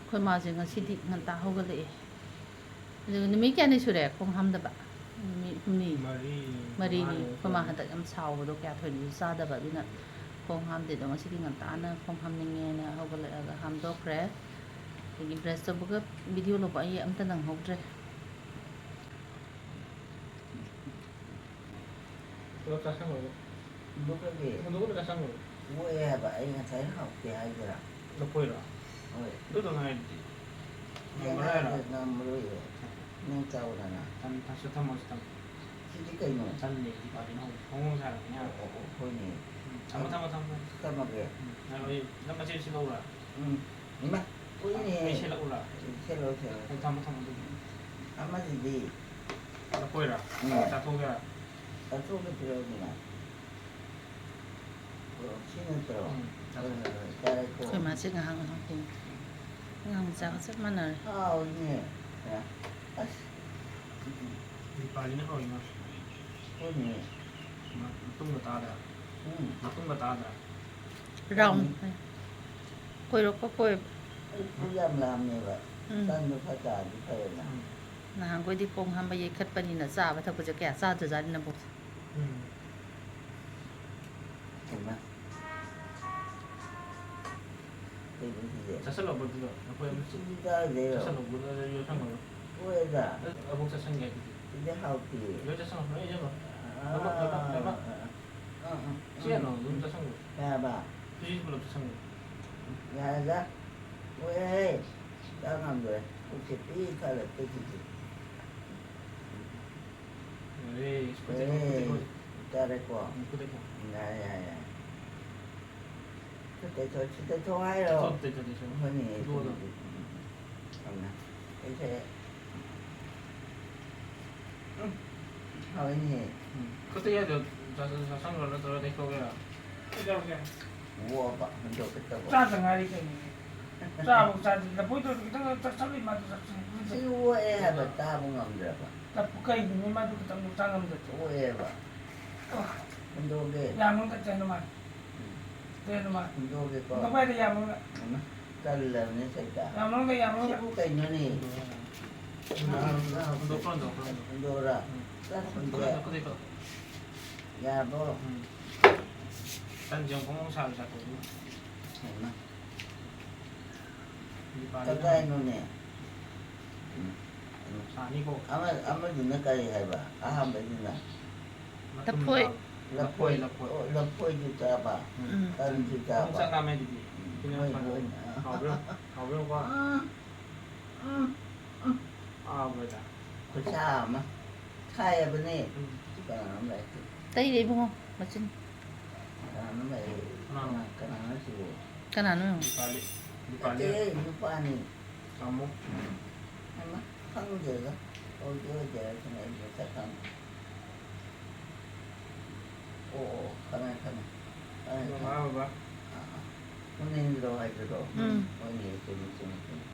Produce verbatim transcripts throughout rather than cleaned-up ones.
ꯑꯩꯈꯣꯏ ꯃꯥꯁꯦ ꯉꯁꯤꯗꯤ ꯉꯟꯇꯥ ꯍꯧꯒꯠꯂꯛꯑꯦ꯫ ꯑꯗꯨꯒ ꯅꯨꯃꯤꯠ ꯀꯌꯥꯅꯤ ꯁꯨꯔꯦ ꯈꯣꯡ ꯍꯥꯝꯗꯕ? ꯅꯨꯃꯤꯠ ꯍꯨꯝꯅꯤ꯫ ꯃꯔꯤꯅꯤ꯫ ꯃꯔꯤꯅꯤ꯫ ꯑꯩꯈꯣꯏ ꯃꯥ ꯃꯉꯥꯅꯤ꯫ ꯍꯟꯗꯛ ꯌꯥꯝ ꯁꯥꯎꯕꯗꯣ, ꯀꯌꯥ ꯊꯣꯏꯅꯁꯨ ꯆꯥꯗꯕ, ꯑꯗꯨꯅ ꯈꯣꯡ ꯍꯥꯝꯗꯦ꯫ ꯑꯗꯣ ꯉꯁꯤꯗꯤ ꯉꯟꯇꯥꯅ ꯈꯣꯡ ꯍꯥꯝꯅꯤꯡꯉꯦꯅ ꯍꯧꯒꯠꯂꯛꯑꯒ ꯍꯥꯝꯗꯣꯛꯈ꯭ꯔꯦ꯫ ꯑꯗꯒꯤ ꯕ꯭ꯔꯁ ꯇꯧꯕꯒ ꯚꯤꯗꯤꯑꯣ ꯂꯧꯕ ꯑꯩ ꯑꯝꯇ ꯅꯪꯍꯧꯗ꯭ꯔꯦ꯫ ꯄꯨꯂꯞ ꯆꯥꯁꯟꯈ꯭ꯔꯕꯣ? ꯍꯨꯟꯗꯣꯛꯈ꯭ꯔꯒꯦ꯫ ꯍꯨꯟꯗꯣꯛꯑꯒ ꯆꯥꯁꯟꯈ꯭ꯔꯕꯣ? ꯑꯣꯛꯑꯦ ꯍꯥꯏꯕ, ꯑꯩ ꯉꯁꯥꯏ ꯍꯥꯎꯇꯦ ꯍꯥꯏꯗ꯭ꯔꯥ? ꯂꯐꯣꯏꯔꯣ? ꯍꯣꯏ꯫ ꯑꯗꯨꯗ ꯉꯥꯏꯔꯗꯤ꯫ ꯉꯝꯃꯔꯣꯏ ꯍꯥꯏꯔꯣ? ꯉꯝꯃꯔꯣꯏꯌꯦ꯫ ꯅꯪ ꯆꯥꯎꯗꯅ꯫ ꯊꯝ-, ꯊꯝ-, ꯊꯝꯃꯣ, ꯊꯝꯃꯣ꯫ ꯁꯤꯗꯤ ꯀꯩꯅꯣ? ꯇꯜꯂꯦ, ꯗꯤꯄꯥꯂꯤꯅ ꯍꯧꯕ ꯐꯣꯡ ꯐꯣꯡ ꯁꯥꯔꯕꯅꯤꯅ꯫ ꯑꯣ, ꯑꯣ, ꯑꯣ, ꯍꯣꯏꯅꯦ꯫ ꯎꯝ, ꯊꯝꯃꯣ, ꯊꯝꯃꯣ, ꯊꯝꯃꯣ꯫ ꯊꯝꯃꯒꯦ꯫ ꯎꯝ, ꯉꯥꯏꯈꯣ, ꯑꯩ ꯅꯪ ꯃꯆꯦꯁꯤ ꯂꯧꯔꯥ? ꯎꯝ꯫ ꯏꯃꯥ, ꯀꯨꯏꯅꯦ꯫ ꯑꯩ ꯁꯦꯠꯂꯛꯎꯔꯥ? ꯁꯦꯠꯂꯣ, ꯁꯦꯠꯂꯣ꯫ ꯑꯣ, ꯊꯝꯃꯣ, ꯊꯝꯃꯣ, ꯑꯗꯨꯗꯤ꯫ ꯑꯃꯁꯤꯗꯤ꯫ ꯂꯐꯣꯏꯔꯥ? ꯎꯝ꯫ ꯆꯥꯊꯣꯛꯑꯒꯦꯔꯥ? ꯆꯥꯊꯣꯛꯑꯒ ꯄꯤꯔꯛꯎꯗꯅ꯫ ꯑꯣ, ꯁꯤ ꯅꯠꯇ꯭ꯔꯣ? ꯎꯝ, ꯍꯣꯏ, ꯍꯣꯏ, ꯍꯣꯏ, ꯆꯥꯔꯦꯀꯣ꯫ ꯑꯩꯈꯣꯏ ꯃꯥꯁꯦ ꯉꯥꯏꯍꯥꯛ, ꯉꯥꯏꯍꯥꯛ ꯄꯨꯡ, ꯑꯉꯥꯡ ꯃꯆꯥꯒ ꯆꯞ ꯃꯥꯟꯅꯔꯦ꯫ ꯍꯥꯎꯏꯅꯦ꯫ ꯑꯁ꯫ ꯗꯤꯄꯥꯂꯤꯅ ꯍꯧꯔꯤꯅꯣ꯫ ꯍꯣꯏꯅꯦ꯫ ꯃ-, ꯃꯇꯨꯡꯒ ꯇꯥꯗ꯭ꯔꯥ? ꯎꯝ꯫ ꯃꯇꯨꯡꯒ ꯇꯥꯗ꯭ꯔꯥ? ꯔꯥꯎꯟ꯫ ꯎꯝ꯫ ꯀꯣꯏꯔꯛꯄ ꯀꯣꯏꯕ꯫ ꯑꯩ ꯄꯨꯛ ꯌꯥꯝ ꯂꯥꯝꯃꯦꯕ꯫ ꯎꯝ꯫ ꯇꯟꯗꯣ ꯈꯔ ꯆꯥꯔꯗꯤ ꯐꯩꯌꯦꯅ꯫ ꯎꯝ꯫ ꯅꯍꯥꯟꯈꯣꯏꯗꯤ ꯈꯣꯡ ꯍꯥꯝꯕ ꯌꯩꯈꯠꯄꯅꯤꯅ ꯆꯥꯕ ꯊꯛꯄꯁꯦ ꯀꯌꯥ ꯆꯥꯗ꯭ꯔꯖꯥꯠꯅꯤ ꯅꯕꯨꯛꯁꯦ꯫ ꯎꯝ꯫ ꯍꯩꯃꯥ꯫ ꯀꯩꯅꯣ ꯁꯤꯗꯤ? ꯆꯥꯁꯜꯂꯣ ꯕꯣꯇꯜꯗꯣ꯫ ꯅꯈꯣꯏ ꯑꯃ ꯆꯤ-, ꯁꯤꯗꯤ ꯆꯥꯗꯦꯕ꯫ ꯆꯥꯁꯜꯂꯣ ꯕꯣꯇꯜꯗꯣ ꯌꯣꯠꯁꯟꯒꯅꯨ꯫ ꯍꯣꯏꯗ꯫ ꯑꯃꯨꯛ ꯆꯥꯁꯟꯒꯦ ꯑꯗꯨꯗꯤ꯫ ꯁꯤꯗꯤ ꯍꯥꯎꯇꯦ꯫ ꯂꯣꯏ ꯆꯥꯁꯜꯂꯣ, ꯂꯣꯏ ꯆꯥꯁꯜꯂꯣ꯫ ꯑꯥ, ꯂꯣꯏꯃꯛ, ꯂꯣꯏꯃꯛ, ꯂꯣꯏꯃꯛ꯫ ꯑꯥ, ꯑꯥ, ꯑꯥ, ꯁꯤ ꯍꯥꯟꯅ ꯑꯥ꯫ ꯑꯗꯨꯝ ꯆꯥꯁꯟꯈ꯭ꯔꯣ꯫ ꯀꯩ ꯍꯥꯏꯕ? ꯁꯤꯁꯨ ꯄꯨꯂꯞ ꯆꯥꯁꯟꯈ꯭ꯔꯣ꯫ ꯌꯥꯔꯦꯗ꯫ ꯂꯣꯏꯔꯦꯍꯦ꯫ ꯆꯥ ꯉꯝꯗ꯭ꯔꯦ꯫ ꯄꯨꯛꯁꯦ ꯄꯤꯛ ꯊꯜꯂꯦ꯫ Two, two, two. ꯂꯣꯏꯔꯦ꯫ ꯈꯨꯠ ꯇꯩꯊꯣꯛ, ꯈꯨꯠ ꯇꯩꯊꯣꯛ꯫ ꯑꯦ, ꯆꯥꯔꯦꯀꯣ? ꯎꯝ, ꯈꯨꯠ ꯇꯩꯊꯣꯛ꯫ ꯌꯥꯔꯦ, ꯌꯥꯔꯦ, ꯌꯥꯔꯦ꯫ ꯈꯨꯠ ꯇꯩꯊꯣꯛ, ꯁꯤ ꯇꯩꯊꯣꯛ ꯍꯥꯏꯔꯣ? ꯇꯩꯊꯣꯛ, ꯇꯩꯊꯣꯛ, ꯇꯩꯊꯣꯛ꯫ ꯍꯣꯏꯅꯦ, ꯇꯣꯛꯑꯣ, ꯇꯣꯛꯑꯣ꯫ ꯎꯝ, ꯎꯝ, ꯎꯝ꯫ ꯊꯝꯃꯦ꯫ ꯇꯩꯊꯣꯛꯑꯦ꯫ ꯎꯝ, ꯍꯥꯎꯋꯤꯅꯦ꯫ ꯎꯝ꯫ ꯈꯨꯠꯇ ꯌꯥꯏꯗꯣ ꯆꯥ-, ꯆꯥ-, ꯆꯥꯁꯟꯈ꯭ꯔꯣ ꯅꯠꯇ꯭ꯔꯒ ꯇꯩꯊꯣꯛꯀꯦꯔꯥ? ꯀꯩꯗꯧꯔꯒꯦ? ꯑꯣꯑꯕ, ꯍꯨꯟꯗꯣꯛꯀꯦ ꯇꯧꯕ꯫ ꯆꯥꯗ ꯉꯥꯏꯔꯤ ꯀꯩꯅꯣꯅꯦ꯫ ꯆꯥꯕꯨ ꯆꯥꯗ꯭ꯔꯤ꯫ ꯂꯐꯣꯏꯗꯣ ꯈꯤꯇꯪ ꯆꯥꯁꯜꯂꯤ, ꯃꯥꯗꯤ ꯆꯥꯁꯜꯂꯤ꯫ ꯁꯤ ꯑꯣꯛꯑꯦ ꯍꯥꯏꯕ, ꯆꯥꯕ ꯉꯝꯗ꯭ꯔꯕ꯫ ꯂꯐꯨ ꯀꯩꯒꯤꯅꯣ ꯃꯥꯗꯤ ꯈꯤꯇꯪ ꯆꯥ ꯉꯝꯗ꯭ꯔꯗꯤ? ꯑꯣꯛꯑꯦꯕ꯫ ꯑꯣ꯫ ꯍꯨꯟꯗꯣꯛꯑꯒꯦ꯫ ꯌꯥꯝꯃꯝꯒ ꯆꯥꯅꯨ ꯃꯥ꯫ ꯎꯝ꯫ ꯆꯥꯅꯨ ꯃꯥ꯫ ꯍꯨꯟꯗꯣꯛꯑꯒꯦꯀꯣ꯫ ꯍꯨꯟꯗꯣꯛꯄ ꯍꯥꯏꯗꯤ ꯌꯥꯝꯃꯝꯒ꯫ ꯎꯝ꯫ ꯇꯜꯂꯕꯅꯦ ꯁꯩꯇ꯫ ꯌꯥꯝꯃꯔꯣꯏꯗ, ꯌꯥꯝꯃꯔꯣꯏꯗ꯫ ꯁꯤꯕꯨ ꯀꯩꯅꯣꯅꯦ? ꯎꯝ꯫ ꯍꯨꯟꯗꯣꯛꯈ꯭ꯔꯣ, ꯍꯨꯟꯗꯣꯛꯈ꯭ꯔꯣ, ꯍꯨꯟꯗꯣꯛꯈ꯭ꯔꯣ꯫ ꯍꯨꯟꯗꯣꯛꯑꯣꯔꯥ? ꯎꯝ꯫ ꯆꯠ ꯍꯨꯟꯗꯣꯛꯑꯦ꯫ ꯍꯨꯟꯗꯣꯛꯈ꯭ꯔꯣ, ꯍꯨꯟꯗꯣꯛꯈ꯭ꯔꯣ꯫ ꯌꯥꯔꯕꯣ? ꯎꯝ꯫ ꯇꯟꯁꯦ ꯑꯃꯨꯛ ꯐꯣꯡ ꯐꯣꯡ ꯁꯥꯕ ꯆꯥꯊꯣꯛꯑꯣ꯫ ꯍꯩꯃꯥ꯫ ꯗꯤꯄꯥꯂꯤꯅ ꯀꯗꯥꯏꯅꯣꯅꯦ? ꯎꯝ꯫ ꯁꯥꯅꯤꯀꯣ꯫ ꯑꯃ-, ꯑꯃꯗꯨꯅ ꯀꯔꯤ ꯍꯥꯏꯕ? ꯑꯍꯥꯟꯕꯩꯗꯨꯅ? ꯃꯇꯨꯝ ꯂꯐꯣꯏ꯫ ꯇꯥꯕ꯫ ꯂꯐꯣꯏ, ꯂꯐꯣꯏ, ꯂꯐꯣꯏ꯫ ꯑꯣ, ꯂꯐꯣꯏꯁꯨ ꯆꯥꯕ, ꯎꯝ꯫ ꯇꯟꯁꯨ ꯆꯥꯕ꯫ ꯑꯃꯨꯛ ꯆꯥꯛ ꯂꯥꯝꯃꯦ ꯑꯗꯨꯗꯤ꯫ ꯎꯝ, ꯁꯤꯅ ꯍꯣꯏ, ꯐꯖꯅ ꯍꯣꯏ꯫ ꯍꯥꯎꯕ꯭ꯔꯥ ꯌꯦꯡꯉꯨ, ꯍꯥꯎꯕ꯭ꯔꯥ ꯌꯦꯡꯉꯨꯀꯣ꯫ ꯎꯝ, ꯎꯝ, ꯎꯝ꯫ ꯍꯥꯎꯕ꯭ꯔꯥ? ꯈꯨꯠꯁꯥ ꯑꯃ꯫ ꯁꯥꯏ ꯍꯥꯏꯕꯅꯦ꯫ ꯎꯝ꯫ ꯁꯤ ꯀꯅꯥꯅꯣꯝ ꯂꯥꯛꯑꯦ꯫ ꯇꯩꯔꯦ ꯏꯕꯨꯡꯉꯣ, ꯃꯆꯤꯟ꯫ ꯀꯅꯥꯅꯣꯝ ꯂꯥꯛꯑꯦ꯫ ꯀꯅꯥꯅꯣ? ꯀꯅꯥ-, ꯀꯅꯥꯅꯣ ꯁꯤꯕꯨ? ꯀꯅꯥꯅꯣ ꯌꯦꯡꯉꯣ꯫ ꯗꯤꯄꯥꯂꯤ꯫ ꯗꯤꯄꯥꯂꯤ꯫ ꯅꯠꯇꯦ, ꯅꯨꯄꯥꯅꯤ꯫ ꯇꯥꯃꯣ꯫ ꯍꯩꯃꯥ, ꯈꯪꯗꯦꯗ꯫ ꯑꯣꯏꯗꯣꯏ ꯑꯣꯏꯗꯣꯏꯔꯥ ꯁꯤꯅꯦ ꯑꯩ ꯃꯁꯛ ꯈꯪꯗꯦ꯫ ꯑꯣ, ꯑꯣ, ꯈꯪꯉꯦ, ꯈꯪꯉꯦ꯫ ꯈꯪꯉꯦ, ꯃꯃꯥ ꯈꯪꯉꯦ꯫ ꯕꯕꯥ꯫ ꯑꯥ, ꯑꯥ꯫ ꯃꯨꯅꯦꯟꯗ꯭ꯔꯣ ꯍꯥꯏꯗꯨꯔꯣ? ꯎꯝ꯫ ꯍꯣꯏꯅꯦ, ꯆꯨꯝꯃꯤ, ꯆꯨꯝꯃꯤ, ꯆꯨꯝꯃꯤ꯫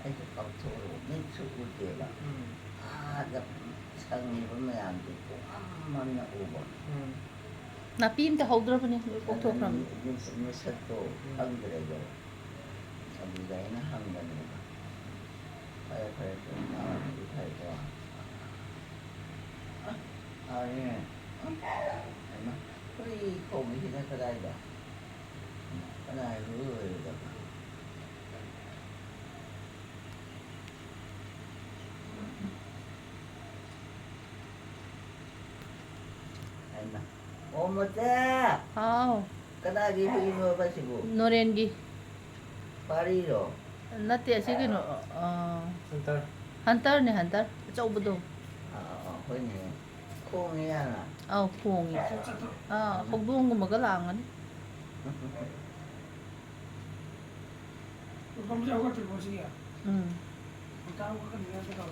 ꯑꯩꯁꯨ ꯀꯥꯎꯊꯣꯛꯎꯔꯦ, ꯃꯤꯠꯁꯨ ꯎꯗꯦꯕ꯫ ꯎꯝ꯫ ꯑꯥꯗ ꯁꯪꯉꯤꯕ ꯃꯌꯥꯝꯗꯨ ꯄꯨꯡꯃꯝ ꯃꯝꯅ ꯎꯕ꯫ ꯎꯝ꯫ ꯅꯥꯄꯤ ꯑꯝꯇ ꯍꯧꯗ꯭ꯔꯕꯅꯦ, ꯂꯣꯏ ꯀꯣꯛꯊꯣꯛꯈ꯭ꯔꯕꯅꯦ꯫ ꯑꯗꯨꯅ ꯃꯤꯠ-, ꯃꯤꯠ-, ꯃꯁꯛꯇꯣ ꯎꯝ꯫ ꯈꯪꯗ꯭ꯔꯦꯕ꯫ ꯑꯗꯨꯗ ꯑꯩꯅ ꯍꯪꯕꯅꯦꯕ꯫ ꯐꯔꯦ, ꯐꯔꯦ, ꯐꯔꯦ, ꯃꯥꯕꯨꯗꯤ ꯐꯔꯦꯀꯣ꯫ ꯑ, ꯐꯔꯦꯅꯦ꯫ ꯑ, ꯍꯩꯃꯥ, ꯍꯨꯏ ꯈꯣꯡꯉꯤꯁꯤꯅ ꯀꯗꯥꯏꯗ? ꯀꯅꯥꯏ ꯍꯨꯏ ꯑꯣꯏꯔꯤꯗꯕ? ꯍꯩꯃꯥ꯫ ꯑꯣ, ꯃꯣꯇꯦ! ꯍꯥꯎ꯫ ꯀꯅꯥꯒꯤ ꯍꯨꯏꯅꯣꯕ ꯁꯤꯕꯨ? ꯅꯣꯔꯦꯟꯒꯤ꯫ ꯄꯥꯔꯤꯔꯣ? ꯅꯠꯇꯦ, ꯑꯁꯤ ꯀꯩꯅꯣ, ꯑ, ꯍꯟꯇꯔ꯫ ꯍꯟꯇꯔꯅꯦ, ꯍꯟꯇꯔ꯫ ꯑꯆꯧꯕꯗꯣ꯫ ꯑꯥ, ꯑꯥ, ꯑꯥ, ꯍꯣꯏꯅꯦ꯫ ꯈꯣꯡꯉꯦ ꯌꯥꯝꯅ꯫ ꯑꯧ, ꯈꯣꯡꯉꯦ꯫ ꯑꯥ, ꯍꯧꯗꯣꯡꯒꯨꯝꯕꯒ ꯂꯥꯡꯉꯅꯤ꯫ ꯇꯨꯝꯕꯁꯦ ꯍꯧꯒꯠꯇ꯭ꯔꯤꯕꯣ ꯁꯤꯒꯤ? ꯎꯝ꯫ ꯉꯟꯇꯥ ꯍꯧꯒꯠꯀꯅꯤ ꯅꯠꯇ꯭ꯔꯣ?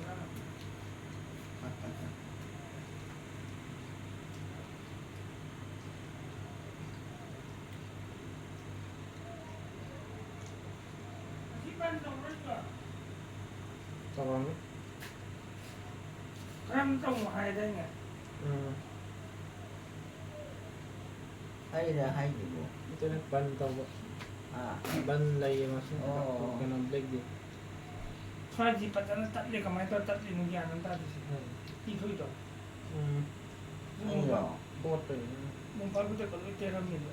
ꯉꯁꯤ ꯕꯟ ꯇꯧꯔꯣꯏꯗ꯭ꯔꯣ? ꯇꯧꯔꯝꯅꯤ꯫ ꯀꯔꯝ ꯇꯧꯅꯣ ꯍꯥꯏꯗꯥꯏꯅꯦ? ꯎꯝ꯫ ꯑꯩꯅ ꯍꯥꯏꯗꯨꯕꯨ꯫ ꯅꯠꯇꯦꯗ, ꯕꯟ ꯇꯧꯕ꯫ ꯑꯥ꯫ ꯕꯟ ꯂꯩꯌꯦ ꯉꯁꯤ꯫ ꯑꯣ꯫ ꯀꯩꯅꯣ, ꯕ꯭ꯂꯦꯛ ꯗꯦ꯫ ꯁ꯭ꯋꯥꯏꯁꯤ ꯐꯖꯅ ꯇꯠꯂꯦ, ꯀꯃꯥꯏꯅ ꯇꯧꯔ ꯇꯠꯂꯤꯅꯣ ꯒ꯭ꯌꯥꯟ ꯑꯃ ꯇꯥꯗꯦ ꯁꯤ꯫ ꯎꯝ꯫ ꯏ ꯊꯣꯛꯏꯗꯣ꯫ ꯎꯝ꯫ ꯑꯩꯔꯣ? ꯃꯣꯠꯄꯩꯅꯦ꯫ ꯃꯣꯝꯄꯥꯛ ꯐꯤꯗꯛꯀ ꯂꯣꯏ ꯇꯦꯔꯝꯃꯦꯕ꯫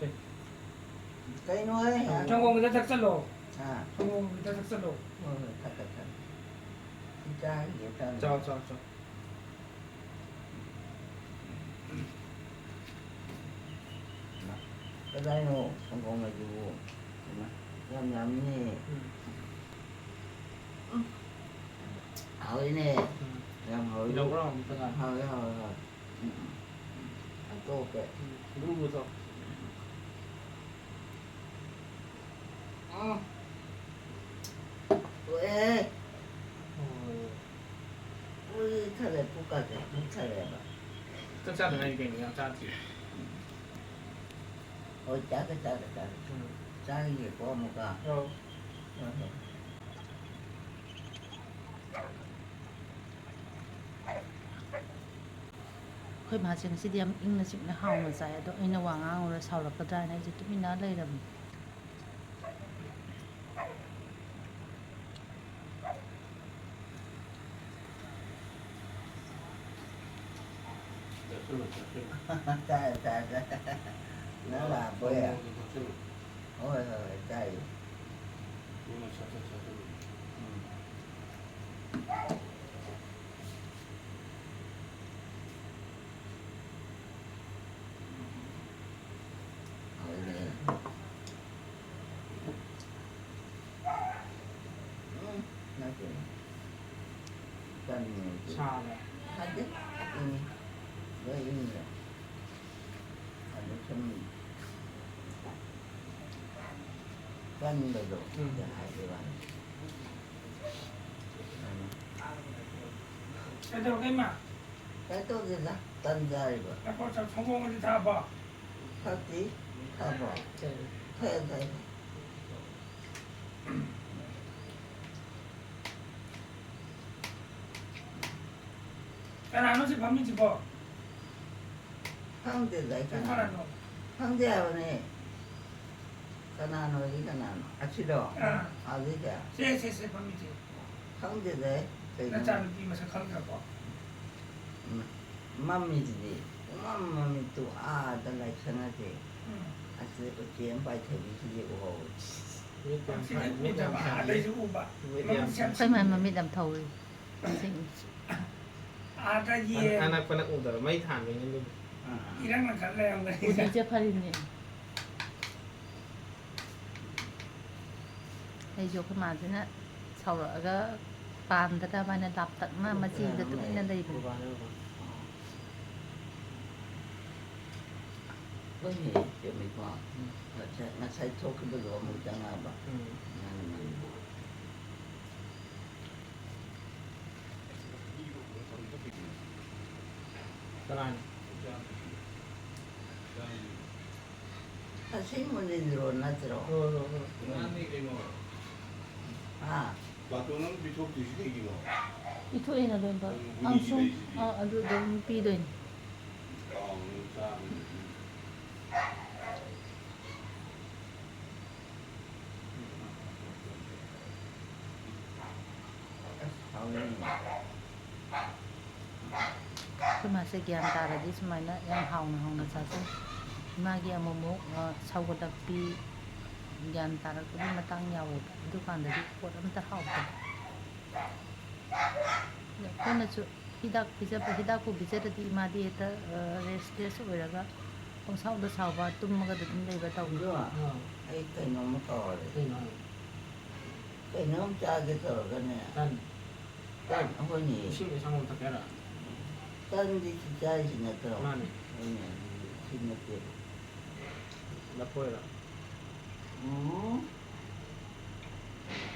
ꯁꯦ꯫ ꯀꯩꯅꯣ ꯍꯦ? ꯁꯪꯒꯣꯝ ꯈꯤꯇ ꯊꯛꯆꯜꯂꯣ꯫ ꯍꯥ? ꯁꯪꯒꯣꯝ ꯈꯤꯇ ꯊꯛꯆꯜꯂꯣ꯫ ꯍꯣꯏ, ꯍꯣꯏ, ꯊꯛꯀꯦ, ꯊꯛꯀꯦ꯫ ꯁꯤ ꯆꯥꯈꯤꯒꯦ, ꯆꯥꯈꯤꯒꯦ꯫ ꯆꯥꯎ, ꯆꯥꯎ, ꯆꯥꯎ꯫ ꯀꯗꯥꯏꯅꯣ ꯁꯪꯒꯣꯝ ꯍꯥꯏꯁꯤꯕꯨ? ꯏꯃꯥ, ꯌꯥꯝ ꯌꯥꯝꯃꯤꯅꯦ꯫ ꯎꯝ꯫ ꯎꯝ꯫ ꯍꯥꯎꯋꯤꯅꯦ꯫ ꯎꯝ꯫ ꯌꯥꯝ ꯍꯥꯎꯋꯤ꯫ ꯌꯥꯎꯕ꯭ꯔꯣ ꯑꯝꯇꯒ? ꯍꯥꯎꯋꯦ, ꯍꯥꯎꯋꯦ, ꯍꯥꯎꯋꯦ꯫ ꯎꯝ, ꯎꯝ, ꯎꯝ꯫ ꯍꯥꯏꯗꯣꯛꯀꯦ꯫ ꯎꯝ, ꯂꯨ ꯂꯨ ꯇꯧ꯫ ꯎꯝ꯫ ꯇꯣꯛꯑꯦ꯫ ꯎꯝ꯫ ꯎꯏ ꯊꯜꯂꯦ, ꯄꯨꯛꯀꯁꯦ ꯄꯤꯛ ꯊꯜꯂꯦꯕ꯫ ꯆꯥꯛ ꯆꯥꯗ ꯉꯥꯏꯔꯤ ꯀꯩꯅꯣ, ꯌꯥꯝ ꯆꯥꯗ꯭ꯔꯤ꯫ ꯍꯣꯏ, ꯆꯥꯒꯦ, ꯆꯥꯒꯦ, ꯆꯥꯒꯦ꯫ ꯎꯝ꯫ ꯆꯥꯈꯤꯒꯦꯀꯣ ꯑꯃꯨꯛꯀ꯫ ꯑꯧ꯫ ꯍꯣꯏ, ꯍꯣꯏ꯫ ꯑꯩꯈꯣꯏ ꯃꯥꯁꯦ ꯉꯁꯤꯗꯤ ꯌꯥꯝ ꯏꯪꯅ ꯆꯤꯛꯅ ꯍꯥꯎꯅ ꯆꯥꯏ, ꯑꯗꯣ ꯑꯩꯅ ꯋꯥ ꯉꯥꯡꯉꯨꯔ ꯁꯥꯎꯔꯛꯀꯗ꯭ꯔꯥ ꯍꯥꯏꯅ ꯑꯩꯁꯦ ꯇꯨꯃꯤꯟꯅ ꯂꯩꯔꯝꯃꯤ꯫ ꯆꯥꯁꯤꯜꯂꯨ, ꯆꯥꯁꯤꯜꯂꯨ꯫ ꯆꯥꯔꯦ, ꯆꯥꯔꯦ, ꯆꯥꯔꯦ꯫ ꯅꯪ ꯂꯥꯛꯄ ꯑꯣꯏꯔꯦ꯫ ꯊꯛꯆꯤꯜꯂꯨ꯫ ꯍꯣꯏ, ꯍꯣꯏ, ꯍꯣꯏ, ꯆꯥꯔꯤ꯫ ꯏꯕꯨꯡꯉꯣ, ꯁꯠ ꯁꯠ ꯆꯥꯁꯤꯜꯂꯨ꯫ ꯎꯝ꯫ ꯍꯥꯎꯋꯤꯅꯦ꯫ ꯎꯝ, ꯅꯠꯇꯦ꯫ ꯆꯥꯅꯤꯡꯉꯦ꯫ ꯁꯥꯕ꯭ꯔꯥ? ꯁꯥꯗꯦ꯫ ꯏꯪꯉꯤ꯫ ꯂꯣꯏ ꯏꯪꯉꯤꯗ꯫ ꯑꯗꯨ ꯁꯨꯝ ꯀꯟꯕꯗꯣ ꯎꯝ꯫ ꯍꯥꯏꯕꯩ ꯋꯥꯅꯤ꯫ ꯀꯩꯗꯧꯔꯒꯦ, ꯏꯃꯥ? ꯀꯩꯝ ꯇꯧꯗꯦꯗ, ꯇꯟ ꯆꯥꯔꯤꯕ꯫ ꯉꯥꯏꯈꯣ, ꯁꯪꯒꯣꯝꯒꯗꯤ ꯊꯛꯑꯕꯣ? ꯊꯛꯇ꯭ꯔꯤ, ꯊꯛꯑꯕꯣ? ꯊꯛꯑꯦ, ꯊꯛꯑꯦ꯫ ꯀꯅꯥꯅꯣ ꯁꯤ ꯐꯝꯃꯤꯁꯤꯕꯣ? ꯈꯪꯗꯦꯗ ꯑꯩ ꯀꯅꯥꯅꯣ꯫ ꯀꯅꯥꯅꯣ? ꯈꯪꯗꯦ ꯍꯥꯏꯕꯅꯦ꯫ ꯀꯅꯥꯅꯣꯗꯤ ꯀꯅꯥꯅꯣ? ꯑꯁꯤꯔꯣ? ꯑꯥ꯫ ꯑꯗꯨꯗꯤ ꯀꯌꯥ? ꯁꯦ, ꯁꯦ, ꯁꯦ, ꯐꯝꯃꯤꯁꯦ꯫ ꯈꯪꯗꯦꯗ ꯑꯩ ꯀꯩꯅꯣ꯫ ꯅꯆꯥꯅꯨꯄꯤ ꯃꯁꯛ ꯈꯪꯗ꯭ꯔꯕꯣ? ꯎꯝ꯫ ꯃꯝꯃꯤꯗꯨꯗꯤ꯫ ꯄꯨꯡꯃꯝ ꯃꯝꯃꯤ ꯇꯨ ꯑꯥꯗ ꯂꯥꯏꯁꯪ ꯑꯁꯦ꯫ ꯎꯝ꯫ ꯑꯁꯤꯗ ꯎꯆꯦꯛ ꯑꯃ ꯄꯥꯏꯊꯕꯤꯁꯤꯗꯤ ꯎꯍꯧꯋꯤ꯫ ꯃꯤꯠ ꯌꯥꯝ ꯁꯤꯗꯤ ꯐꯩ, ꯃꯤꯠ ꯌꯥꯝ ꯎꯗꯕ, ꯐꯩ꯫ ꯑꯗꯩꯁꯨ ꯎꯕ꯫ ꯃꯤꯠ ꯌꯥꯝ ꯃꯃꯤꯠꯁꯦ ꯌꯥꯝ ꯑꯩꯈꯣꯏ ꯃꯥ ꯃꯃꯤꯠ ꯌꯥꯝ ꯊꯧꯔꯤ꯫ ꯑꯁꯦꯡꯕ꯫ ꯑꯥꯗ ꯌꯦꯟ꯫ ꯑꯅꯛꯄꯅ ꯎꯗꯕ, ꯃꯩ ꯊꯥꯟꯕꯩꯅꯦ ꯑꯗꯨꯕꯨ꯫ ꯑꯥ꯫ ꯏꯔꯪ ꯂꯪꯈꯠ ꯂꯩꯔꯝꯒꯅꯤ꯫ ꯎꯗ꯭ꯔꯤꯁꯦ ꯐꯔꯤꯅꯦ꯫ ꯑꯩꯁꯨ ꯑꯩꯈꯣꯏ ꯃꯥꯁꯤꯅ ꯁꯥꯎꯔꯛꯑꯒ ꯄꯥꯝꯗꯅꯕ ꯍꯥꯏꯅ ꯂꯥꯞꯇꯛꯅ ꯃꯆꯤꯗ ꯇꯨꯃꯤꯟꯅ ꯂꯩꯕꯅꯤ꯫ ꯕꯕꯥꯅꯦ, ꯕꯕꯥ꯫ ꯍꯣꯏꯅꯦ, ꯆꯨꯝꯃꯤꯀꯣ꯫ ꯎꯝ꯫ ꯉꯁꯥꯏ, ꯉꯁꯥꯏ ꯊꯣꯛꯈꯤꯕꯗꯣ ꯑꯃꯨꯛ ꯆꯪꯉꯛꯑꯕ꯫ ꯎꯝ꯫ ꯃꯥꯅꯤ, ꯃꯥꯅꯤ꯫ ꯀꯅꯥꯅꯣ? ꯑꯁꯤ ꯃꯨꯅꯤꯟꯗ꯭ꯔꯣ ꯅꯠꯇ꯭ꯔꯣ? ꯍꯣꯏ, ꯍꯣꯏ, ꯍꯣꯏ꯫ ꯍꯥ? ꯕꯥꯇꯣꯟ ꯑꯃ ꯄꯤꯊꯣꯛꯇꯣꯏꯁꯤ ꯀꯩꯒꯤꯅꯣ? ꯄꯤꯊꯣꯛꯑꯦꯅ ꯂꯣꯏꯅꯃꯛ꯫ ꯒꯨꯂꯤꯒꯤ ꯑꯪꯁꯨ, ꯂꯩꯁꯤꯗꯤ꯫ ꯑꯥ, ꯑꯗꯨ ꯑꯗꯨꯝ ꯄꯤꯗꯣꯏꯅꯤ꯫ ꯆꯥꯎꯅ ꯆꯥꯕꯗꯨꯗꯤ꯫ ꯑꯁ, ꯍꯥꯎꯋꯦꯅꯦ꯫ ꯑꯩꯈꯣꯏ ꯃꯥꯁꯦ ꯒ꯭ꯌꯥꯟ ꯇꯥꯔꯗꯤ ꯁꯨꯃꯥꯏꯅ ꯌꯥꯝ ꯍꯥꯎꯅ ꯍꯥꯎꯅ ꯆꯥꯖꯩ꯫ ꯏꯃꯥꯒꯤ ꯑꯃꯨꯛꯃꯨꯛ, ꯑ, ꯁꯧꯒꯠꯂꯛꯄꯤ, ꯒ꯭ꯌꯥꯟ ꯇꯥꯔꯛꯄꯒꯤ ꯃꯇꯥꯡ ꯌꯥꯎꯋꯦꯕ꯫ ꯑꯗꯨꯀꯥꯟꯗꯗꯤ ꯄꯣꯠ ꯑꯝꯇ ꯍꯥꯎꯇꯦ꯫ ꯑꯗ ꯑꯩꯈꯣꯏꯅꯁꯨ ꯍꯤꯗꯥꯛ ꯄꯤꯖꯕ, ꯍꯤꯗꯥꯛꯄꯨ ꯄꯤꯖꯔꯗꯤ ꯏꯃꯥꯗꯤ ꯍꯦꯛꯇ, ꯑ, restless ꯑꯣꯏꯔꯒ ꯄꯪꯁꯥꯎꯗ ꯁꯥꯎꯕ, ꯇꯨꯝꯃꯒꯗ ꯑꯗꯨꯝ ꯂꯩꯕ ꯇꯧꯏ꯫ ꯑꯗꯣ ꯑꯥ꯫ ꯑꯩ ꯀꯩꯅꯣꯝꯃ ꯀꯥꯎꯔꯦ꯫ ꯀꯩꯅꯣ ꯍꯥꯏꯌꯣ? ꯀꯩꯅꯣꯝ ꯆꯥꯒꯦ ꯇꯧꯔꯒꯅꯦ꯫ ꯇꯟ꯫ ꯇꯟ, ꯍꯣꯏꯅꯦ꯫ ꯏꯁꯤꯡ ꯑꯁꯥꯕ ꯊꯛꯀꯦ ꯍꯥꯏꯔꯣ? ꯇꯟꯗꯤ ꯁꯤ ꯆꯥꯔꯤꯁꯤ ꯅꯠꯇ꯭ꯔꯣ? ꯃꯥꯅꯦ꯫ ꯍꯣꯏꯅꯦ, ꯑꯗꯨꯗꯤ ꯁꯤ ꯅꯠꯇꯦꯕ꯫ ꯂꯐꯣꯏꯔꯣ? ꯎꯝ꯫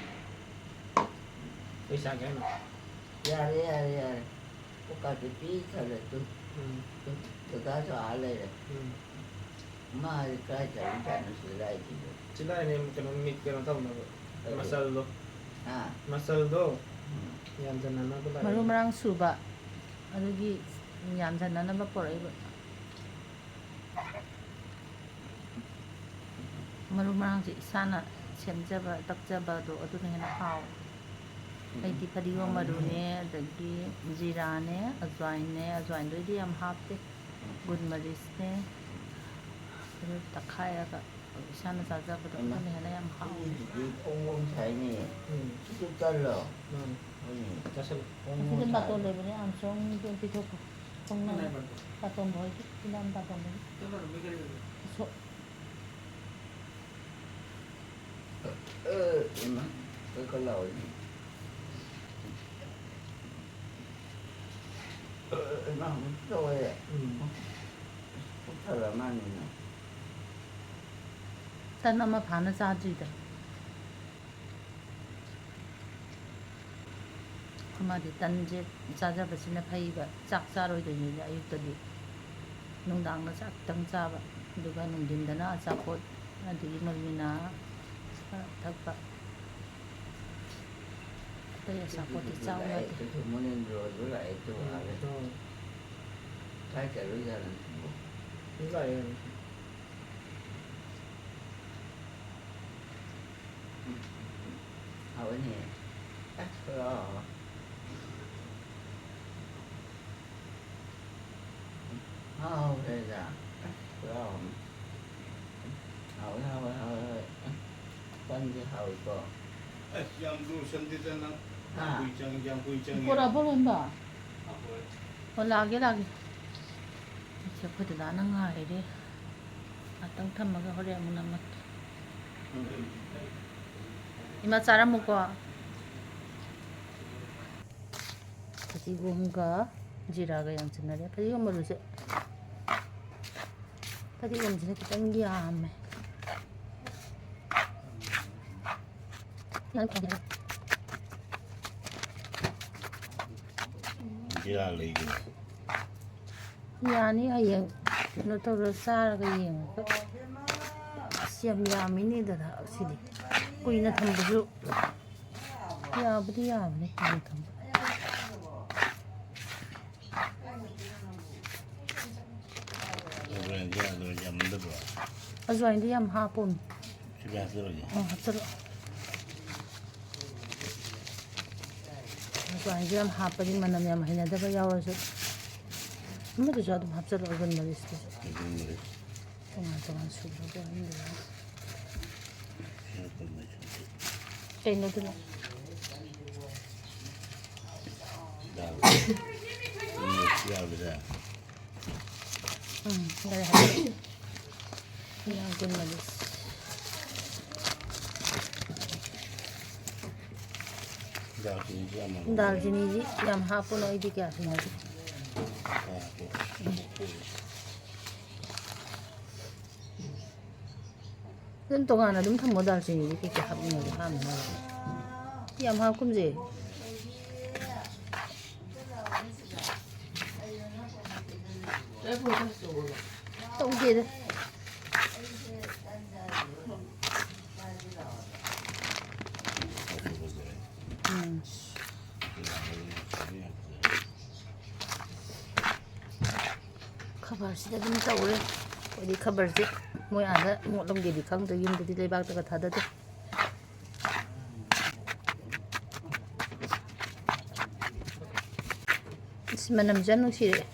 ꯀꯩ ꯆꯥꯒꯦ ꯍꯥꯏꯅꯣ? ꯌꯥꯔꯦ, ꯌꯥꯔꯦ, ꯌꯥꯔꯦ꯫ ꯀꯣꯛꯀꯥꯁꯦ ꯄꯤꯛ ꯊꯜꯂꯦ꯫ ꯇꯨ, ꯎꯝ꯫ ꯇꯨ, ꯗꯗꯥꯁꯨ ꯑꯥ ꯂꯩꯔꯦ꯫ ꯎꯝ꯫ ꯃꯥꯗꯤ ꯀꯥꯏ ꯆꯠꯂꯤꯖꯥꯠꯅꯣ ꯁꯤꯗ ꯂꯥꯛꯏꯁꯤꯕꯣ? ꯁꯤ ꯂꯥꯛꯏꯅꯦ, ꯀꯩꯅꯣ, ꯃꯤꯠ ꯀꯩꯅꯣ ꯇꯧꯅꯕ꯫ ꯀꯔꯤ? ꯃꯁꯜꯗꯣ꯫ ꯍꯥ? ꯃꯁꯜꯗꯣ ꯎꯝ꯫ ꯌꯥꯝꯖꯟꯅꯅꯕ ꯂꯥꯛꯏꯅꯦ꯫ ꯃꯔꯨ ꯃꯔꯥꯡ ꯁꯨꯕ, ꯑꯗꯨꯒꯤ ꯌꯥꯝꯖꯟꯅꯅꯕ ꯄꯣꯔꯛꯏꯕ꯫ ꯃꯔꯨ ꯃꯔꯥꯡꯁꯦ ꯏꯁꯥꯅ ꯁꯦꯝꯖꯕ ꯇꯛꯆꯕꯗꯣ ꯑꯗꯨꯅ ꯍꯦꯟꯅ ꯍꯥꯎꯋꯦ꯫ ꯑꯩꯗꯤ ꯐꯗꯤꯒꯣꯝ ꯃꯔꯨꯅꯦ, ꯑꯗꯒꯤ ꯖꯤꯔꯥꯅꯦ, ꯑꯖ꯭ꯋꯥꯏꯟꯅꯦ, ꯑꯖ꯭ꯋꯥꯏꯟꯗꯣ ꯑꯩꯗꯤ ꯌꯥꯝ ꯍꯥꯞꯇꯦ꯫ ꯒꯨꯟ ꯃꯔꯤꯁꯅꯦ, ꯑꯗꯨ ꯇꯛꯈꯥꯏꯔꯒ ꯏꯁꯥꯅ ꯆꯥꯖꯕꯗꯣ ꯏꯃꯥ, ꯑꯗꯨꯅ ꯍꯦꯟꯅ ꯌꯥꯝ ꯍꯥꯎꯋꯦ꯫ ꯁꯤꯗꯤ ꯐꯣꯡ ꯐꯣꯡ ꯁꯥꯏꯅꯦ꯫ ꯎꯝ꯫ ꯁꯤꯁꯨ ꯇꯜꯂꯣ? ꯃꯥꯅꯦ꯫ ꯍꯣꯏꯅꯦ꯫ ꯆꯥꯁꯜꯂꯨ꯫ ꯐꯣꯡ ꯐꯣꯡ ꯑꯁꯤꯗ ꯁꯥꯏ꯫ ꯕꯥꯇꯣꯟ ꯂꯩꯕꯅꯦ, ꯑꯥꯔꯝꯁꯇ꯭ꯔꯣꯡꯒꯤ ꯑꯗꯨꯝ ꯄꯤꯊꯣꯛꯈꯣ꯫ ꯈꯣꯡꯅꯥꯡ ꯀꯅꯥꯏ ꯕꯥꯇꯣꯟ? ꯕꯥꯇꯣꯟꯗꯣ ꯍꯣꯏꯒꯤ, ꯏꯅꯥꯎ ꯕꯥꯇꯣꯟꯗꯣ꯫ ꯆꯠꯂꯨꯔꯣ, ꯃꯤ ꯒꯥꯔꯤ ꯂꯩꯕꯅꯦ꯫ ꯁꯣ-, ꯑ, ꯏꯃꯥ, ꯀꯣꯏ ꯀꯣꯏ ꯂꯥꯎꯔꯤꯅꯤ꯫ ꯑ, ꯏꯃꯥ, ꯑꯃꯨꯛ ꯇꯧꯋꯦ꯫ ꯎꯝ꯫ ꯄꯨꯛ ꯊꯜꯂ ꯃꯥꯜꯂꯦꯅ꯫ ꯇꯟ ꯑꯃ ꯐꯥꯅ ꯆꯥꯗ꯭ꯔꯤꯗ꯫ ꯑꯩꯈꯣꯏ ꯃꯥꯗꯤ ꯇꯟꯁꯦ ꯆꯥꯖꯕꯁꯤꯅ ꯐꯩꯕ, ꯆꯥꯛ ꯆꯥꯔꯣꯏꯗꯣꯏꯅꯤꯅ ꯑꯌꯨꯛꯇꯗꯤ꯫ ꯅꯨꯡꯗꯥꯡꯗ ꯆꯥꯛ ꯈꯤꯇꯪ ꯆꯥꯕ, ꯑꯗꯨꯒ ꯅꯨꯡꯊꯤꯟꯗꯅ ꯑꯆꯥꯄꯣꯠ, ꯑꯗꯒꯤ ꯃꯔꯨ ꯃꯤꯅꯥ ꯈꯔ ꯊꯛꯄ꯫ ꯑꯇꯩ ꯑꯆꯥꯄꯣꯠꯇꯤ ꯆꯥꯎ ꯌꯥꯗꯦ꯫ ꯂꯥꯛꯑꯦ, ꯃꯣꯔꯅꯤꯡ ꯒ꯭ꯂꯣꯔꯤꯗꯣ ꯂꯥꯛꯑꯦ, ꯇꯨ ꯃꯥꯜꯂꯦ꯫ ꯎꯝ꯫ ꯀꯥꯏ ꯆꯠꯂꯨꯖꯥꯠꯅꯣ ꯁꯤꯕꯣ? ꯂꯥꯛꯑꯦ꯫ ꯍꯥꯎꯋꯦꯅꯦ꯫ ꯑꯁ, ꯄꯨꯔꯥ ꯍꯥꯎꯔꯦꯗ꯫ ꯑꯁ, ꯄꯨꯔꯥ ꯍꯥꯎꯔꯦ꯫ ꯍꯥꯎꯋꯦ, ꯍꯥꯎꯋꯦ, ꯍꯥꯎꯋꯦ, ꯍꯥꯎꯋꯦ꯫ ꯇꯟꯗꯤ ꯍꯥꯎꯋꯤꯀꯣ꯫ ꯑꯁ, ꯌꯥꯝ ꯂꯣꯏꯁꯟꯗꯦꯗ ꯅꯪ꯫ ꯍꯥ? ꯀꯨꯏ ꯆꯪ-, ꯌꯥꯝ ꯀꯨꯏ ꯆꯪꯉꯦ꯫ ꯄꯨꯔꯛꯑꯕꯣ, ꯂꯣꯏꯅꯃꯛ? ꯍꯣꯏ꯫ ꯑꯣ, ꯂꯥꯛꯑꯒꯦ, ꯂꯥꯛꯑꯒꯦ꯫ ꯑꯁ, ꯑꯩꯈꯣꯏ ꯗꯗꯥꯅ ꯉꯥꯏꯔꯦ꯫ ꯉꯥꯛꯇꯪ ꯊꯝꯃꯒ ꯍꯣꯔꯦꯟ ꯑꯃꯨꯛ ꯅꯝꯃꯛꯀꯦ꯫ ꯏꯃꯥ, ꯆꯥꯔꯝꯃꯨꯀꯣ꯫ ꯐꯗꯤꯒꯣꯝꯒ ꯖꯤꯔꯥꯒ ꯌꯥꯟꯁꯟꯅꯔꯦ꯫ ꯐꯗꯤꯒꯣꯝ ꯃꯔꯨꯁꯦ, ꯐꯗꯤꯒꯣꯝꯁꯤꯅ ꯈꯤꯇꯪ ꯌꯥꯝꯃꯦ꯫ ꯖꯤꯔꯥ ꯂꯩꯒꯦ꯫ ꯌꯥꯅꯤ, ꯍꯌꯦꯡ ꯀꯩꯅꯣ ꯇꯧꯔ ꯆꯥꯔꯒ ꯌꯦꯡꯉꯒ꯫ ꯑꯁ, ꯌꯥꯝ ꯌꯥꯝꯃꯤꯅꯦ ꯗꯗꯥ, ꯁꯤꯗꯤ ꯀꯨꯏꯅ ꯊꯝꯕꯁꯨ ꯌꯥꯕꯨꯗꯤ ꯌꯥꯕꯅꯤ, ꯀꯨꯏꯅ ꯊꯝꯕ꯫ ꯑꯖ꯭ꯋꯥꯏꯟꯗꯤ ꯌꯥꯝꯗꯕ꯭ꯔꯣ? ꯑꯖ꯭ꯋꯥꯏꯟꯗꯤ ꯌꯥꯝ ꯍꯥꯞꯄꯣꯃꯤ꯫ ꯁꯤꯗ ꯍꯥꯞꯆꯔꯒꯦ꯫ ꯑꯣ, ꯍꯥꯞꯆꯜꯂꯣ꯫ ꯃꯄꯥꯟꯁꯦ ꯌꯥꯝ ꯍꯥꯞꯄꯗꯤ ꯃꯅꯝ ꯌꯥꯝ ꯍꯩꯅꯗꯕ ꯌꯥꯎꯔꯁꯨ ꯑꯃꯗꯨꯁꯨ ꯑꯗꯨꯝ ꯍꯥꯞꯆꯜꯂꯣ, ꯒꯨꯜ ꯃꯔꯤꯁꯇꯨꯁꯨ꯫ ꯒꯨꯜ ꯃꯔꯤꯁ꯫ ꯇꯣꯉꯥꯟ ꯇꯣꯉꯥꯟ ꯁꯨꯕ꯭ꯔꯥ ꯀꯩꯅꯣꯝ ꯌꯦꯡꯉꯣ꯫ ꯁꯤ ꯍꯥꯞꯄ ꯃꯆꯨꯁꯦ꯫ ꯀꯩꯅꯣꯗꯨꯅꯣ? ꯗꯥꯜ꯫ ꯎꯝ, ꯌꯥꯕꯁꯦ꯫ ꯎꯝ, ꯌꯥꯔꯦ, ꯍꯥꯏꯔꯦ꯫ ꯌꯥꯝ ꯀꯨꯏꯃꯜꯂꯤ꯫ ꯗꯥꯜꯆꯤꯅꯤꯁꯤ ꯌꯥꯝ ꯃꯥꯟꯅꯕ꯫ ꯗꯥꯜꯆꯤꯅꯤꯁꯤ ꯌꯥꯝ ꯍꯥꯞꯄꯨꯅꯨ, ꯑꯩꯗꯤ ꯀꯌꯥ ꯍꯩꯅꯗꯦ꯫ ꯉꯥꯏꯈꯣ꯫ ꯑꯗꯨꯝ ꯇꯣꯉꯥꯟꯅ ꯑꯗꯨꯝ ꯊꯝꯃꯣ, ꯗꯥꯜꯆꯤꯅꯤꯗꯤ ꯀꯩꯀꯩ ꯍꯥꯞꯅꯤꯡꯉꯗꯤ ꯍꯥꯞꯅꯕ꯫ ꯌꯥꯝ ꯍꯥꯞꯀꯨꯝꯁꯦ꯫ ꯇꯧꯗꯦꯗ꯫ ꯎꯝ꯫ ꯈꯕꯔꯁꯤꯗ ꯑꯗꯨꯝ ꯇꯧꯔꯦ꯫ ꯑꯩꯈꯣꯏꯗꯤ ꯈꯕꯔꯁꯦ ꯃꯣꯏ ꯑꯥꯗ ꯃꯣꯠꯂꯝꯒꯦꯗꯤ ꯈꯪꯗꯦ, ꯌꯨꯝꯗꯗꯤ ꯂꯩꯕꯥꯛꯇꯒ ꯊꯥꯗꯗꯦ꯫ ꯑꯁ, ꯃꯅꯝꯁꯦ ꯌꯥꯝ ꯅꯨꯡꯁꯤꯔꯛꯑꯦ꯫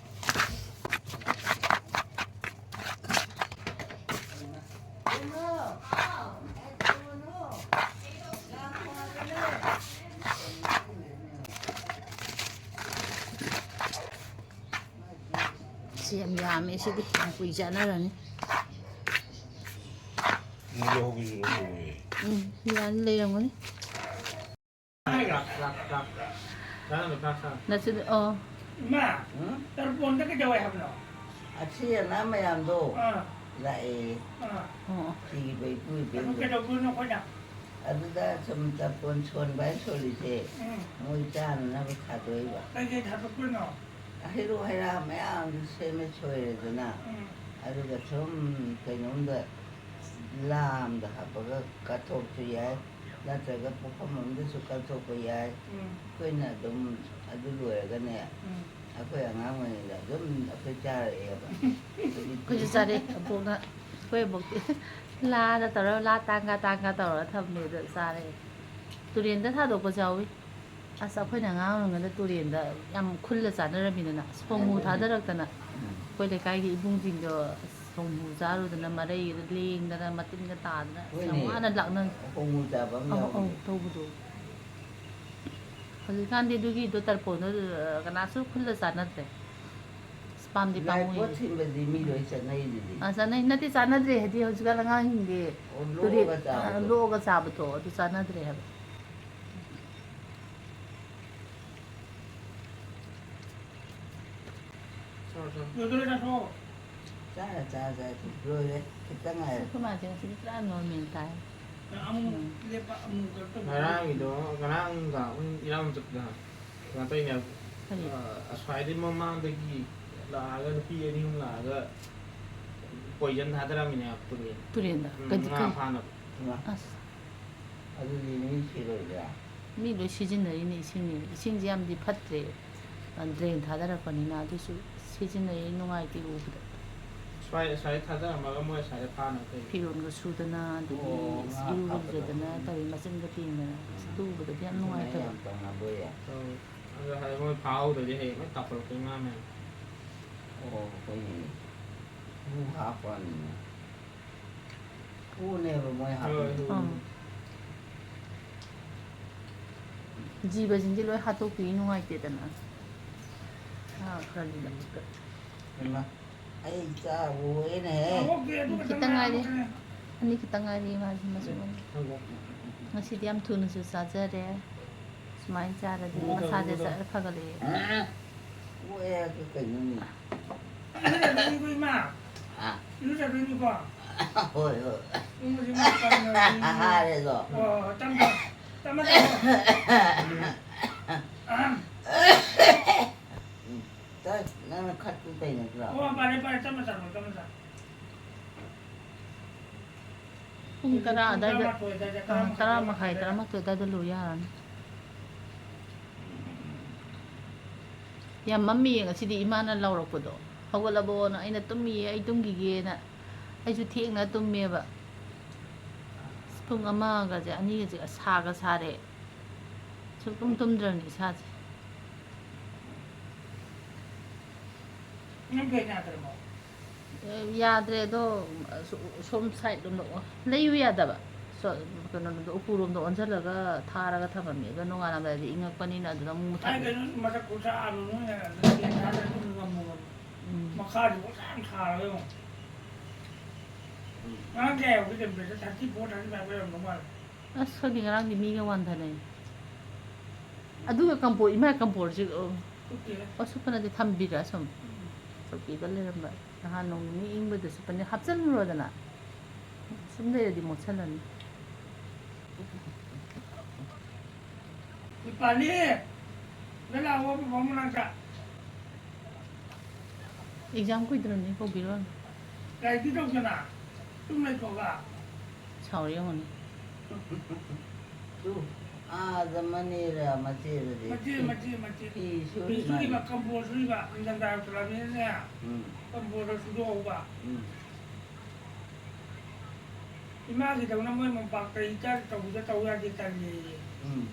ꯁꯤ ꯌꯥꯝ ꯌꯥꯝꯃꯦ ꯁꯤꯗꯤ, ꯌꯥꯝ ꯀꯨꯏ ꯆꯥꯅꯔꯅꯤ꯫ ꯅꯣꯏ ꯂꯧꯍꯧꯕꯁꯨ ꯂꯧꯍꯧꯋꯦ꯫ ꯎꯝ, ꯌꯥꯅꯤ, ꯂꯩꯔꯝꯒꯅꯤ꯫ ꯅꯆꯤꯟ-, ꯑꯣ꯫ ꯏꯃꯥ, ꯎꯝ? ꯇꯔꯄꯣꯟꯗ ꯀꯩꯗꯧꯋꯦ ꯍꯥꯏꯕꯅꯣ? ꯑꯁꯤ ꯑꯅꯥ ꯃꯌꯥꯝꯗꯣ ꯑꯥ꯫ ꯂꯥꯛꯑꯦ꯫ ꯑꯥ꯫ ꯑꯣ꯫ ꯁꯤꯈꯤꯕ ꯏꯄꯨ ꯑꯗꯨ ꯏꯕꯦꯟꯗꯣ꯫ ꯀꯩꯗꯧꯗꯣꯏꯅꯣ ꯑꯩꯈꯣꯏꯅ? ꯑꯗꯨꯗ ꯁꯨꯝ ꯇꯔꯄꯣꯟ ꯁꯣꯟꯕ ꯍꯥꯏꯅ ꯁꯣꯜꯂꯤꯁꯦ, ꯎꯝ꯫ ꯃꯣꯏ ꯆꯥꯅꯅꯕ ꯊꯥꯗꯣꯛꯏꯕ꯫ ꯀꯩꯀꯩ ꯊꯥꯗꯣꯛꯇꯣꯏꯅꯣ? ꯍꯩꯔꯣꯛ ꯍꯩꯔꯥ ꯃꯌꯥꯝꯗꯨ ꯁꯦꯝꯃꯦ ꯁꯣꯏꯔꯦꯗꯅ꯫ ꯎꯝ꯫ ꯑꯗꯨꯒ ꯁꯨꯝ ꯀꯩꯅꯣꯝꯗ ꯂꯥ ꯑꯝꯗ ꯍꯥꯞꯄꯒ ꯀꯠꯊꯣꯛꯁꯨ ꯌꯥꯏ, ꯅꯠꯇ꯭ꯔꯒ ꯄꯨꯈꯝ ꯑꯝꯗꯁꯨ ꯀꯠꯊꯣꯛꯄ ꯌꯥꯏ꯫ ꯎꯝ꯫ ꯑꯩꯈꯣꯏꯅ ꯑꯗꯨꯝ ꯑꯗꯨ ꯂꯣꯏꯔꯒꯅꯦ, ꯎꯝ꯫ ꯑꯩꯈꯣꯏ ꯑꯉꯥꯡ ꯑꯣꯏꯔꯤꯉꯩꯗ ꯑꯗꯨꯝ ꯑꯩꯈꯣꯏ ꯆꯥꯔꯛꯑꯦꯕ꯫ ꯑꯩꯈꯣꯏꯁꯨ ꯆꯥꯔꯛꯑꯦ, ꯑꯕꯣꯛꯅ, ꯑꯩꯈꯣꯏ ꯑꯕꯣꯛꯇꯤ꯫ ꯂꯥꯗ ꯇꯧꯔꯒ ꯂꯥ ꯇꯥꯡꯒ ꯇꯥꯡꯒ ꯇꯧꯔꯒ ꯊꯝꯃꯦ, ꯑꯗꯣ ꯆꯥꯔꯦ꯫ ꯇꯨꯔꯦꯟꯗ ꯊꯥꯗꯣꯛꯄꯁꯨ ꯌꯥꯎꯏ꯫ ꯑꯁ, ꯑꯩꯈꯣꯏꯅ ꯑꯉꯥꯡ ꯑꯣꯏꯔꯤꯉꯩꯗ ꯇꯨꯔꯦꯟꯗ ꯌꯥꯝ ꯈꯨꯜꯂ ꯆꯥꯅꯔꯝꯃꯤꯗꯅ꯫ ꯑꯁ, ꯍꯣꯡꯃꯨ ꯊꯥꯗꯔꯛꯇꯅ ꯎꯝ꯫ ꯑꯩꯈꯣꯏ ꯂꯩꯀꯥꯏꯒꯤ ꯏꯕꯨꯡꯁꯤꯡꯗꯣ, ꯑꯁ, ꯍꯣꯡꯃꯨ ꯆꯥꯔꯨꯗꯅ ꯃꯔꯩꯒꯗ ꯂꯦꯡꯗꯅ ꯃꯇꯤꯟꯒ ꯇꯥꯗꯅ ꯑꯁ, ꯌꯥꯝ ꯍꯣꯏꯅꯦ꯫ ꯋꯥꯅ ꯂꯥꯛꯅ ꯍꯣꯡꯃꯨ ꯆꯥꯕ ꯑꯃ ꯑꯧ, ꯑꯧ, ꯌꯥꯎꯔꯤꯌꯦ꯫ ꯇꯧꯕꯗꯣ꯫ ꯍꯧꯖꯤꯛꯀꯥꯟꯗꯤ ꯑꯗꯨꯒꯤꯗꯣ ꯇꯔꯄꯣꯟꯗꯣ, ꯑ, ꯀꯅꯥꯁꯨ ꯈꯨꯜꯂ ꯆꯥꯅꯗ꯭ꯔꯦ꯫ ꯑꯁ, ꯄꯥꯝꯗꯤ ꯂꯥꯏ ꯄꯥꯝꯃꯨꯏꯌꯦ꯫ ꯄꯣꯠ ꯊꯤꯟꯕꯗꯤ ꯃꯤ ꯂꯣꯏ ꯆꯠꯅꯩꯗꯨꯗꯤ꯫ ꯑ, ꯆꯠꯅꯩ꯫ ꯅꯠꯇꯦ, ꯆꯥꯅꯗ꯭ꯔꯦ ꯍꯥꯏꯗꯤ ꯍꯧꯖꯤꯛꯀꯥꯟ ꯑꯉꯥꯡꯁꯤꯡꯗꯤ ꯑꯣ, ꯇꯨꯔꯦꯟ, ꯂꯣꯛꯑꯒ ꯑ, ꯆꯥꯕꯗꯣ꯫ ꯂꯣꯛꯑꯒ ꯆꯥꯕꯗꯣ ꯑꯗꯨ ꯆꯥꯅꯗ꯭ꯔꯦ ꯍꯥꯏꯕ꯫ ꯆꯥꯔꯣ, ꯆꯥꯔꯣ꯫ ꯂꯣꯏꯗꯣꯔꯦ, ꯆꯥꯊꯣꯛꯑꯣ꯫ ꯆꯥꯔꯦ, ꯆꯥꯔꯦ, ꯆꯥꯔꯦ꯫ ꯂꯣꯏꯔꯦ꯫ ꯈꯤꯇꯪ ꯉꯥꯏꯔꯦ꯫ ꯑꯩꯈꯣꯏ ꯃꯥꯁꯦ ꯉꯁꯤꯗꯤ ꯄꯨꯔꯥ ꯅꯣꯔꯃꯦꯜ ꯇꯥꯏ꯫ ꯑꯃꯨꯛ ꯎꯝ꯫ ꯂꯦꯞꯄ, ꯑꯃꯨꯛ ꯀꯩꯅꯣ ꯇꯧꯕ꯫ ꯉꯔꯥꯡꯒꯤꯗꯣ, ꯉꯔꯥꯡ ꯅꯨꯡꯗꯥꯡ ꯑꯩꯈꯣꯏ ꯏꯔꯥꯡ ꯆꯠꯄꯗ ꯀꯩꯅꯣ ꯇꯧꯔꯤꯅꯦꯕ꯫ ꯀꯔꯤ? ꯑ, ꯑꯁ꯭ꯋꯥꯏꯗꯩ ꯃꯃꯥꯡꯗꯒꯤ ꯂꯥꯛꯑꯒ ꯅꯨꯄꯤ ꯑꯅꯤ ꯑꯍꯨꯝ ꯂꯥꯛꯑꯒ poison ꯊꯥꯗꯔꯝꯃꯤꯅꯦꯕ ꯇꯨꯔꯦꯟ꯫ ꯇꯨꯔꯦꯟꯗ? ꯎꯝ, ꯀꯗꯤ-, ꯉꯥ ꯀꯔꯤ? ꯐꯥꯅꯕ꯫ ꯏꯃꯥ꯫ ꯑꯁ꯫ ꯑꯗꯨꯗꯤ ꯃꯤ ꯁꯤꯔꯣꯏꯗ꯭ꯔꯥ? ꯃꯤ ꯂꯣꯏ ꯁꯤꯖꯤꯟꯅꯔꯤꯅꯦ ꯏꯁꯤꯡꯅꯦ꯫ ꯏꯁꯤꯡꯁꯦ ꯌꯥꯝꯗꯤ ꯐꯠꯇ꯭ꯔꯦ, ꯗ꯭ꯔꯦꯟ ꯊꯥꯗꯔꯛꯄꯅꯤꯅ, ꯑꯗꯨꯁꯨ ꯁꯤꯖꯤꯟꯅꯩ, ꯅꯨꯡꯉꯥꯏꯇꯦ ꯎꯕꯗ꯫ ꯁ꯭ꯋꯥꯏ-, ꯁ꯭ꯋꯥꯏꯗ ꯊꯥꯗꯔꯝꯃꯒ ꯃꯣꯏ ꯑꯁ꯭ꯋꯥꯏꯗ ꯐꯥꯅꯕ ꯇꯧꯔꯤꯅꯦ꯫ ꯐꯤꯔꯣꯟꯒ ꯁꯨꯗꯅ, ꯑꯗꯒꯤ ꯑꯣ, ꯉꯥ ꯏꯔꯨ ꯍꯥꯞꯄꯗꯣ꯫ ꯂꯨꯖꯗꯅ ꯇꯧꯔꯤ, ꯃꯆꯤꯟꯒ ꯇꯦꯡꯗꯅ꯫ ꯑꯁ, ꯑꯗꯨ ꯎꯕꯗꯗꯤ ꯌꯥꯝ ꯁꯨꯃꯥꯏꯅ ꯅꯨꯡꯉꯥꯏꯇꯕ꯫ ꯌꯥꯝ ꯇꯧꯅꯕ ꯑꯣꯏꯔꯦ꯫ ꯇꯧꯔꯤ꯫ ꯑꯗꯣ ꯍꯥꯏꯗꯤ ꯃꯣꯏ ꯐꯥꯍꯧꯗ꯭ꯔꯗꯤ ꯍꯌꯦꯡ ꯂꯣꯏ ꯇꯥꯎꯈꯠꯂꯛꯇꯣꯏ ꯉꯥ ꯃꯌꯥꯝ꯫ ꯑꯣ, ꯍꯣꯏꯅꯦ꯫ ꯏ ꯍꯥꯞꯄꯅꯤꯅ꯫ ꯍꯨꯅꯦꯕ ꯃꯣꯏ ꯍꯣꯏ, ꯍꯥꯞꯄꯤꯗꯣ꯫ ꯍꯨ꯫ ꯑꯥ꯫ ꯖꯤꯕꯁꯤꯡꯁꯦ ꯂꯣꯏ ꯍꯥꯠꯇꯣꯛꯄꯤ ꯅꯨꯡꯉꯥꯏꯇꯦꯗꯅ꯫ ꯁꯥ ꯈꯔꯒꯤꯗꯃꯛꯇ꯫ ꯍꯩꯃꯥ, ꯑꯩ ꯆꯥꯕ ꯍꯣꯏꯅꯦꯍꯦ꯫ ꯈꯤꯇꯪ ꯉꯥꯏꯔꯤ꯫ ꯑꯅꯤ ꯈꯤꯇꯪ ꯉꯥꯏꯔꯤ ꯃꯥꯁꯦ ꯃꯆꯨ ꯑꯅꯤ꯫ ꯉꯁꯤꯗꯤ ꯌꯥꯝ ꯊꯨꯅꯁꯨ ꯆꯥꯖꯔꯦ꯫ ꯁꯨꯃꯥꯏꯅ ꯆꯥꯔꯗꯤ ꯃꯁꯥꯁꯦ ꯖꯔ ꯐꯒꯠꯂꯛꯑꯦ꯫ ꯑꯣꯛꯑꯦ ꯍꯥꯏꯕ ꯀꯩꯅꯣꯅꯦ? ꯏꯔꯨꯖꯗꯣꯏꯅꯤꯀꯣ, ꯏꯃꯥ? ꯍꯥ? ꯏꯔꯨꯖꯗꯣꯏꯅꯤꯀꯣ? ꯍꯣꯏ, ꯍꯣꯏ꯫ ꯏꯪꯕꯁꯤ ꯃꯥ ꯀꯪꯉꯕꯅꯤ꯫ ꯍꯥꯔꯦꯗꯣ꯫ ꯍꯣꯏ, ꯍꯣꯏ, ꯍꯣꯏ, ꯇꯞꯅ ꯇꯞꯅ ꯇꯧꯔꯣ꯫ ꯑꯍꯝ꯫ ꯎꯝ, ꯇ-, ꯅꯪꯅ ꯈꯠꯄ ꯀꯩ ꯅꯠꯇ꯭ꯔꯣ? ꯑꯣ, ꯐꯔꯦ, ꯐꯔꯦ, ꯇꯞꯅ ꯆꯥꯔꯣ, ꯇꯞꯅ ꯆꯥꯔꯣ꯫ ꯄꯨꯡ ꯇꯔꯥ ꯄꯨꯡ ꯑꯗꯥꯏꯗ, ꯇꯔꯥꯃꯥꯊꯣꯏ ꯑꯗꯥꯏꯗ, ꯑꯥ, ꯇꯔꯥꯃꯥꯊꯣꯏ, ꯇꯔꯥꯃꯥꯊꯣꯏ ꯑꯗꯥꯏꯗ ꯂꯣꯏ ꯌꯥꯔꯅꯤ꯫ ꯌꯥꯝ ꯃꯝꯃꯤꯌꯦ ꯉꯁꯤꯗꯤ, ꯏꯃꯥꯅ ꯂꯥꯎꯔꯛꯄꯗꯣ, "ꯍꯧꯒꯠꯂꯕꯣꯅ?" ꯑꯩꯅ, "ꯇꯨꯝꯃꯤꯌꯦ, ꯑꯩ ꯇꯨꯝꯈꯤꯒꯦꯅ"꯫ ꯑꯩꯁꯨ ꯊꯦꯡꯅ ꯇꯨꯝꯃꯦꯕ꯫ ꯄꯨꯡ ꯑꯃꯒꯁꯦ, ꯑꯅꯤꯒꯁꯦ ꯁꯥꯒ ꯁꯥꯔꯦ꯫ ꯁꯨꯡꯇꯨꯝ ꯇꯨꯝꯗ꯭ꯔꯕꯅꯤ ꯏꯁꯥꯁꯦ꯫ ꯅꯪ ꯐꯦꯟ ꯌꯥꯗ꯭ꯔꯕꯣ? ꯑꯦ, ꯌꯥꯗ꯭ꯔꯦ ꯑꯗꯣ, ꯑꯁ-, ꯁꯣꯝ ꯁꯥꯏꯠ ꯂꯣꯝꯗ ꯑꯣ-, ꯂꯩꯌꯨ ꯌꯥꯗꯕ꯫ ꯁꯣ-, ꯀꯩꯅꯣꯗꯣ, ꯎꯄꯨꯔꯣꯝꯗ ꯑꯣꯟꯁꯤꯜꯂꯒ ꯊꯥꯔꯒ ꯊꯝꯃꯝꯃꯦ꯫ ꯑꯗꯣ ꯅꯣꯡꯉꯥꯜꯂꯝꯗꯥꯏꯗꯤ ꯏꯪꯉꯛꯄꯅꯤꯅ ꯑꯗꯨꯗ ꯑꯃꯨꯛ ꯃꯨꯊꯠꯂꯦ꯫ ꯀꯥꯏꯗꯩꯅꯣ ꯃꯊꯛ ꯈꯨꯠꯁꯥ ꯑꯃ ꯅꯣꯏꯅ ꯐꯦꯟ ꯊꯥꯗ꯭ꯔꯗꯤ ꯉꯝꯃꯣ ꯉꯝꯃꯣ꯫ ꯎꯝ꯫ ꯃꯈꯥꯗꯤ ꯄꯨꯡꯁꯥ ꯁꯥꯔꯒ ꯌꯦꯡꯉꯣ꯫ ꯉꯔꯥꯡ ꯀꯌꯥ ꯌꯧꯒꯦ temperature? Thirty four, thirty five ꯌꯧꯔꯝꯗꯧ ꯃꯥꯜꯂꯦ꯫ ꯑꯁ, ꯈꯪꯗꯦ, ꯉꯔꯥꯡꯗꯤ ꯃꯤꯒ ꯋꯥꯟꯊꯅꯩ꯫ ꯑꯗꯨꯒ ꯀꯝꯄꯣ-, ꯏꯃꯥ ꯀꯝꯄꯣꯔꯁꯤ, ꯑꯣ, ꯀꯨꯞꯇꯦ꯫ ꯑꯣ, ꯁꯨꯞꯄ ꯅꯠꯇꯦ, ꯊꯝꯕꯤꯔ ꯁꯨꯝ꯫ ꯎꯝ꯫ ꯆꯧꯀꯤꯗ ꯂꯩꯔꯝꯕ꯫ ꯅꯍꯥꯟ ꯅꯣꯡ ꯅꯤꯅꯤ ꯏꯪꯕꯗ ꯁꯨꯞꯄꯅꯦ, ꯍꯥꯞꯆꯤꯜꯂꯨꯔꯣꯗꯅ꯫ ꯁꯨꯝ ꯂꯩꯔꯗꯤ ꯃꯣꯠꯁꯜꯂꯅꯤ꯫ ꯗꯤꯄꯥꯂꯤ! ꯅꯪ ꯂꯥꯛꯑꯣ, ꯕꯕꯥ ꯃꯅꯥꯛꯇ꯫ Exam ꯀꯨꯏꯗ꯭ꯔꯕꯅꯤ, ꯀꯧꯕꯤꯔꯣ꯫ ꯂꯥꯏꯔꯤꯛꯇꯤ ꯇꯧꯗꯅ ꯁꯨꯝ ꯂꯩꯊꯣꯛꯑꯒ꯫ ꯁꯥꯎꯔꯤ ꯌꯦꯡꯉꯨꯅꯦ꯫ ꯇꯨ, ꯑꯥꯗ ꯃꯅꯦꯔ ꯃꯆꯦꯔꯗꯤ ꯃꯆꯦ, ꯐꯤ, ꯃꯆꯦ, ꯃꯆꯦ꯫ ꯐꯤ ꯐꯤ ꯁꯨꯔꯤ ꯁꯨꯔꯤꯕ, ꯃꯥꯜꯂꯦ꯫ ꯀꯝꯄꯣꯔ ꯁꯨꯔꯤꯕ, ꯅꯤꯡꯊꯝꯊꯥ ꯌꯧꯁꯜꯂꯛꯑꯕꯅꯤꯅꯅꯦ, ꯎꯝ, ꯀꯝꯄꯣꯔꯗꯣ ꯁꯨꯗꯣꯛꯍꯧꯕ꯫ ꯎꯝ, ꯏꯃꯥꯒꯤꯗꯧꯅ ꯃꯣꯏ ꯃꯣꯝꯄꯥꯛꯇ ꯏꯆꯥ ꯇꯧꯕꯗ ꯇꯧ ꯌꯥꯗꯦ, ꯇꯜꯂꯦꯌꯦ꯫ ꯎꯝ꯫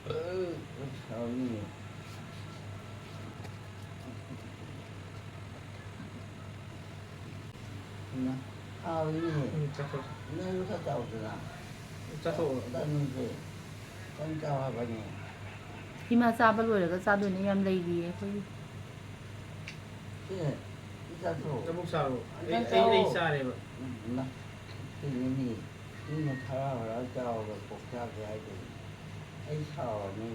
ꯑ, ꯁꯥꯎꯔꯤꯅꯦ꯫ ꯏꯃꯥ, ꯍꯥꯎꯔꯤꯅꯦ꯫ ꯎꯝ, ꯆꯥꯊꯣꯛ-, ꯅꯪꯁꯨ ꯈꯔ ꯆꯥꯎꯗꯅ꯫ ꯆꯥꯊꯣꯛꯑꯣ꯫ ꯇꯟꯁꯦ꯫ ꯇꯟ ꯆꯥꯎ ꯍꯥꯏꯕꯅꯦ꯫ ꯏꯃꯥ ꯆꯥꯕ ꯂꯣꯏꯔꯒ ꯆꯥꯗꯣꯏꯅꯦ, ꯌꯥꯝ ꯂꯩꯔꯤꯌꯦ ꯑꯩꯈꯣꯏꯒꯤ꯫ ꯁꯦ, ꯁꯤ ꯆꯥꯊꯣꯛ꯫ ꯅꯕꯨꯛ ꯆꯥꯔꯣ꯫ ꯑꯩ, ꯅꯪ ꯑꯩ, ꯑꯩ ꯆꯥꯔꯣ꯫ ꯆꯥꯔꯦꯕ꯫ ꯎꯝ, ꯏꯃꯥ, ꯀꯩꯅꯣꯅꯦ? ꯃꯤꯅ ꯊꯔꯥ ꯍꯨꯔꯥ ꯆꯥꯎꯔꯒ ꯀꯣꯛ ꯆꯥꯗꯦ ꯍꯥꯏꯗꯨꯅꯤ꯫ ꯑꯩ ꯁꯥꯎꯔꯅꯤ꯫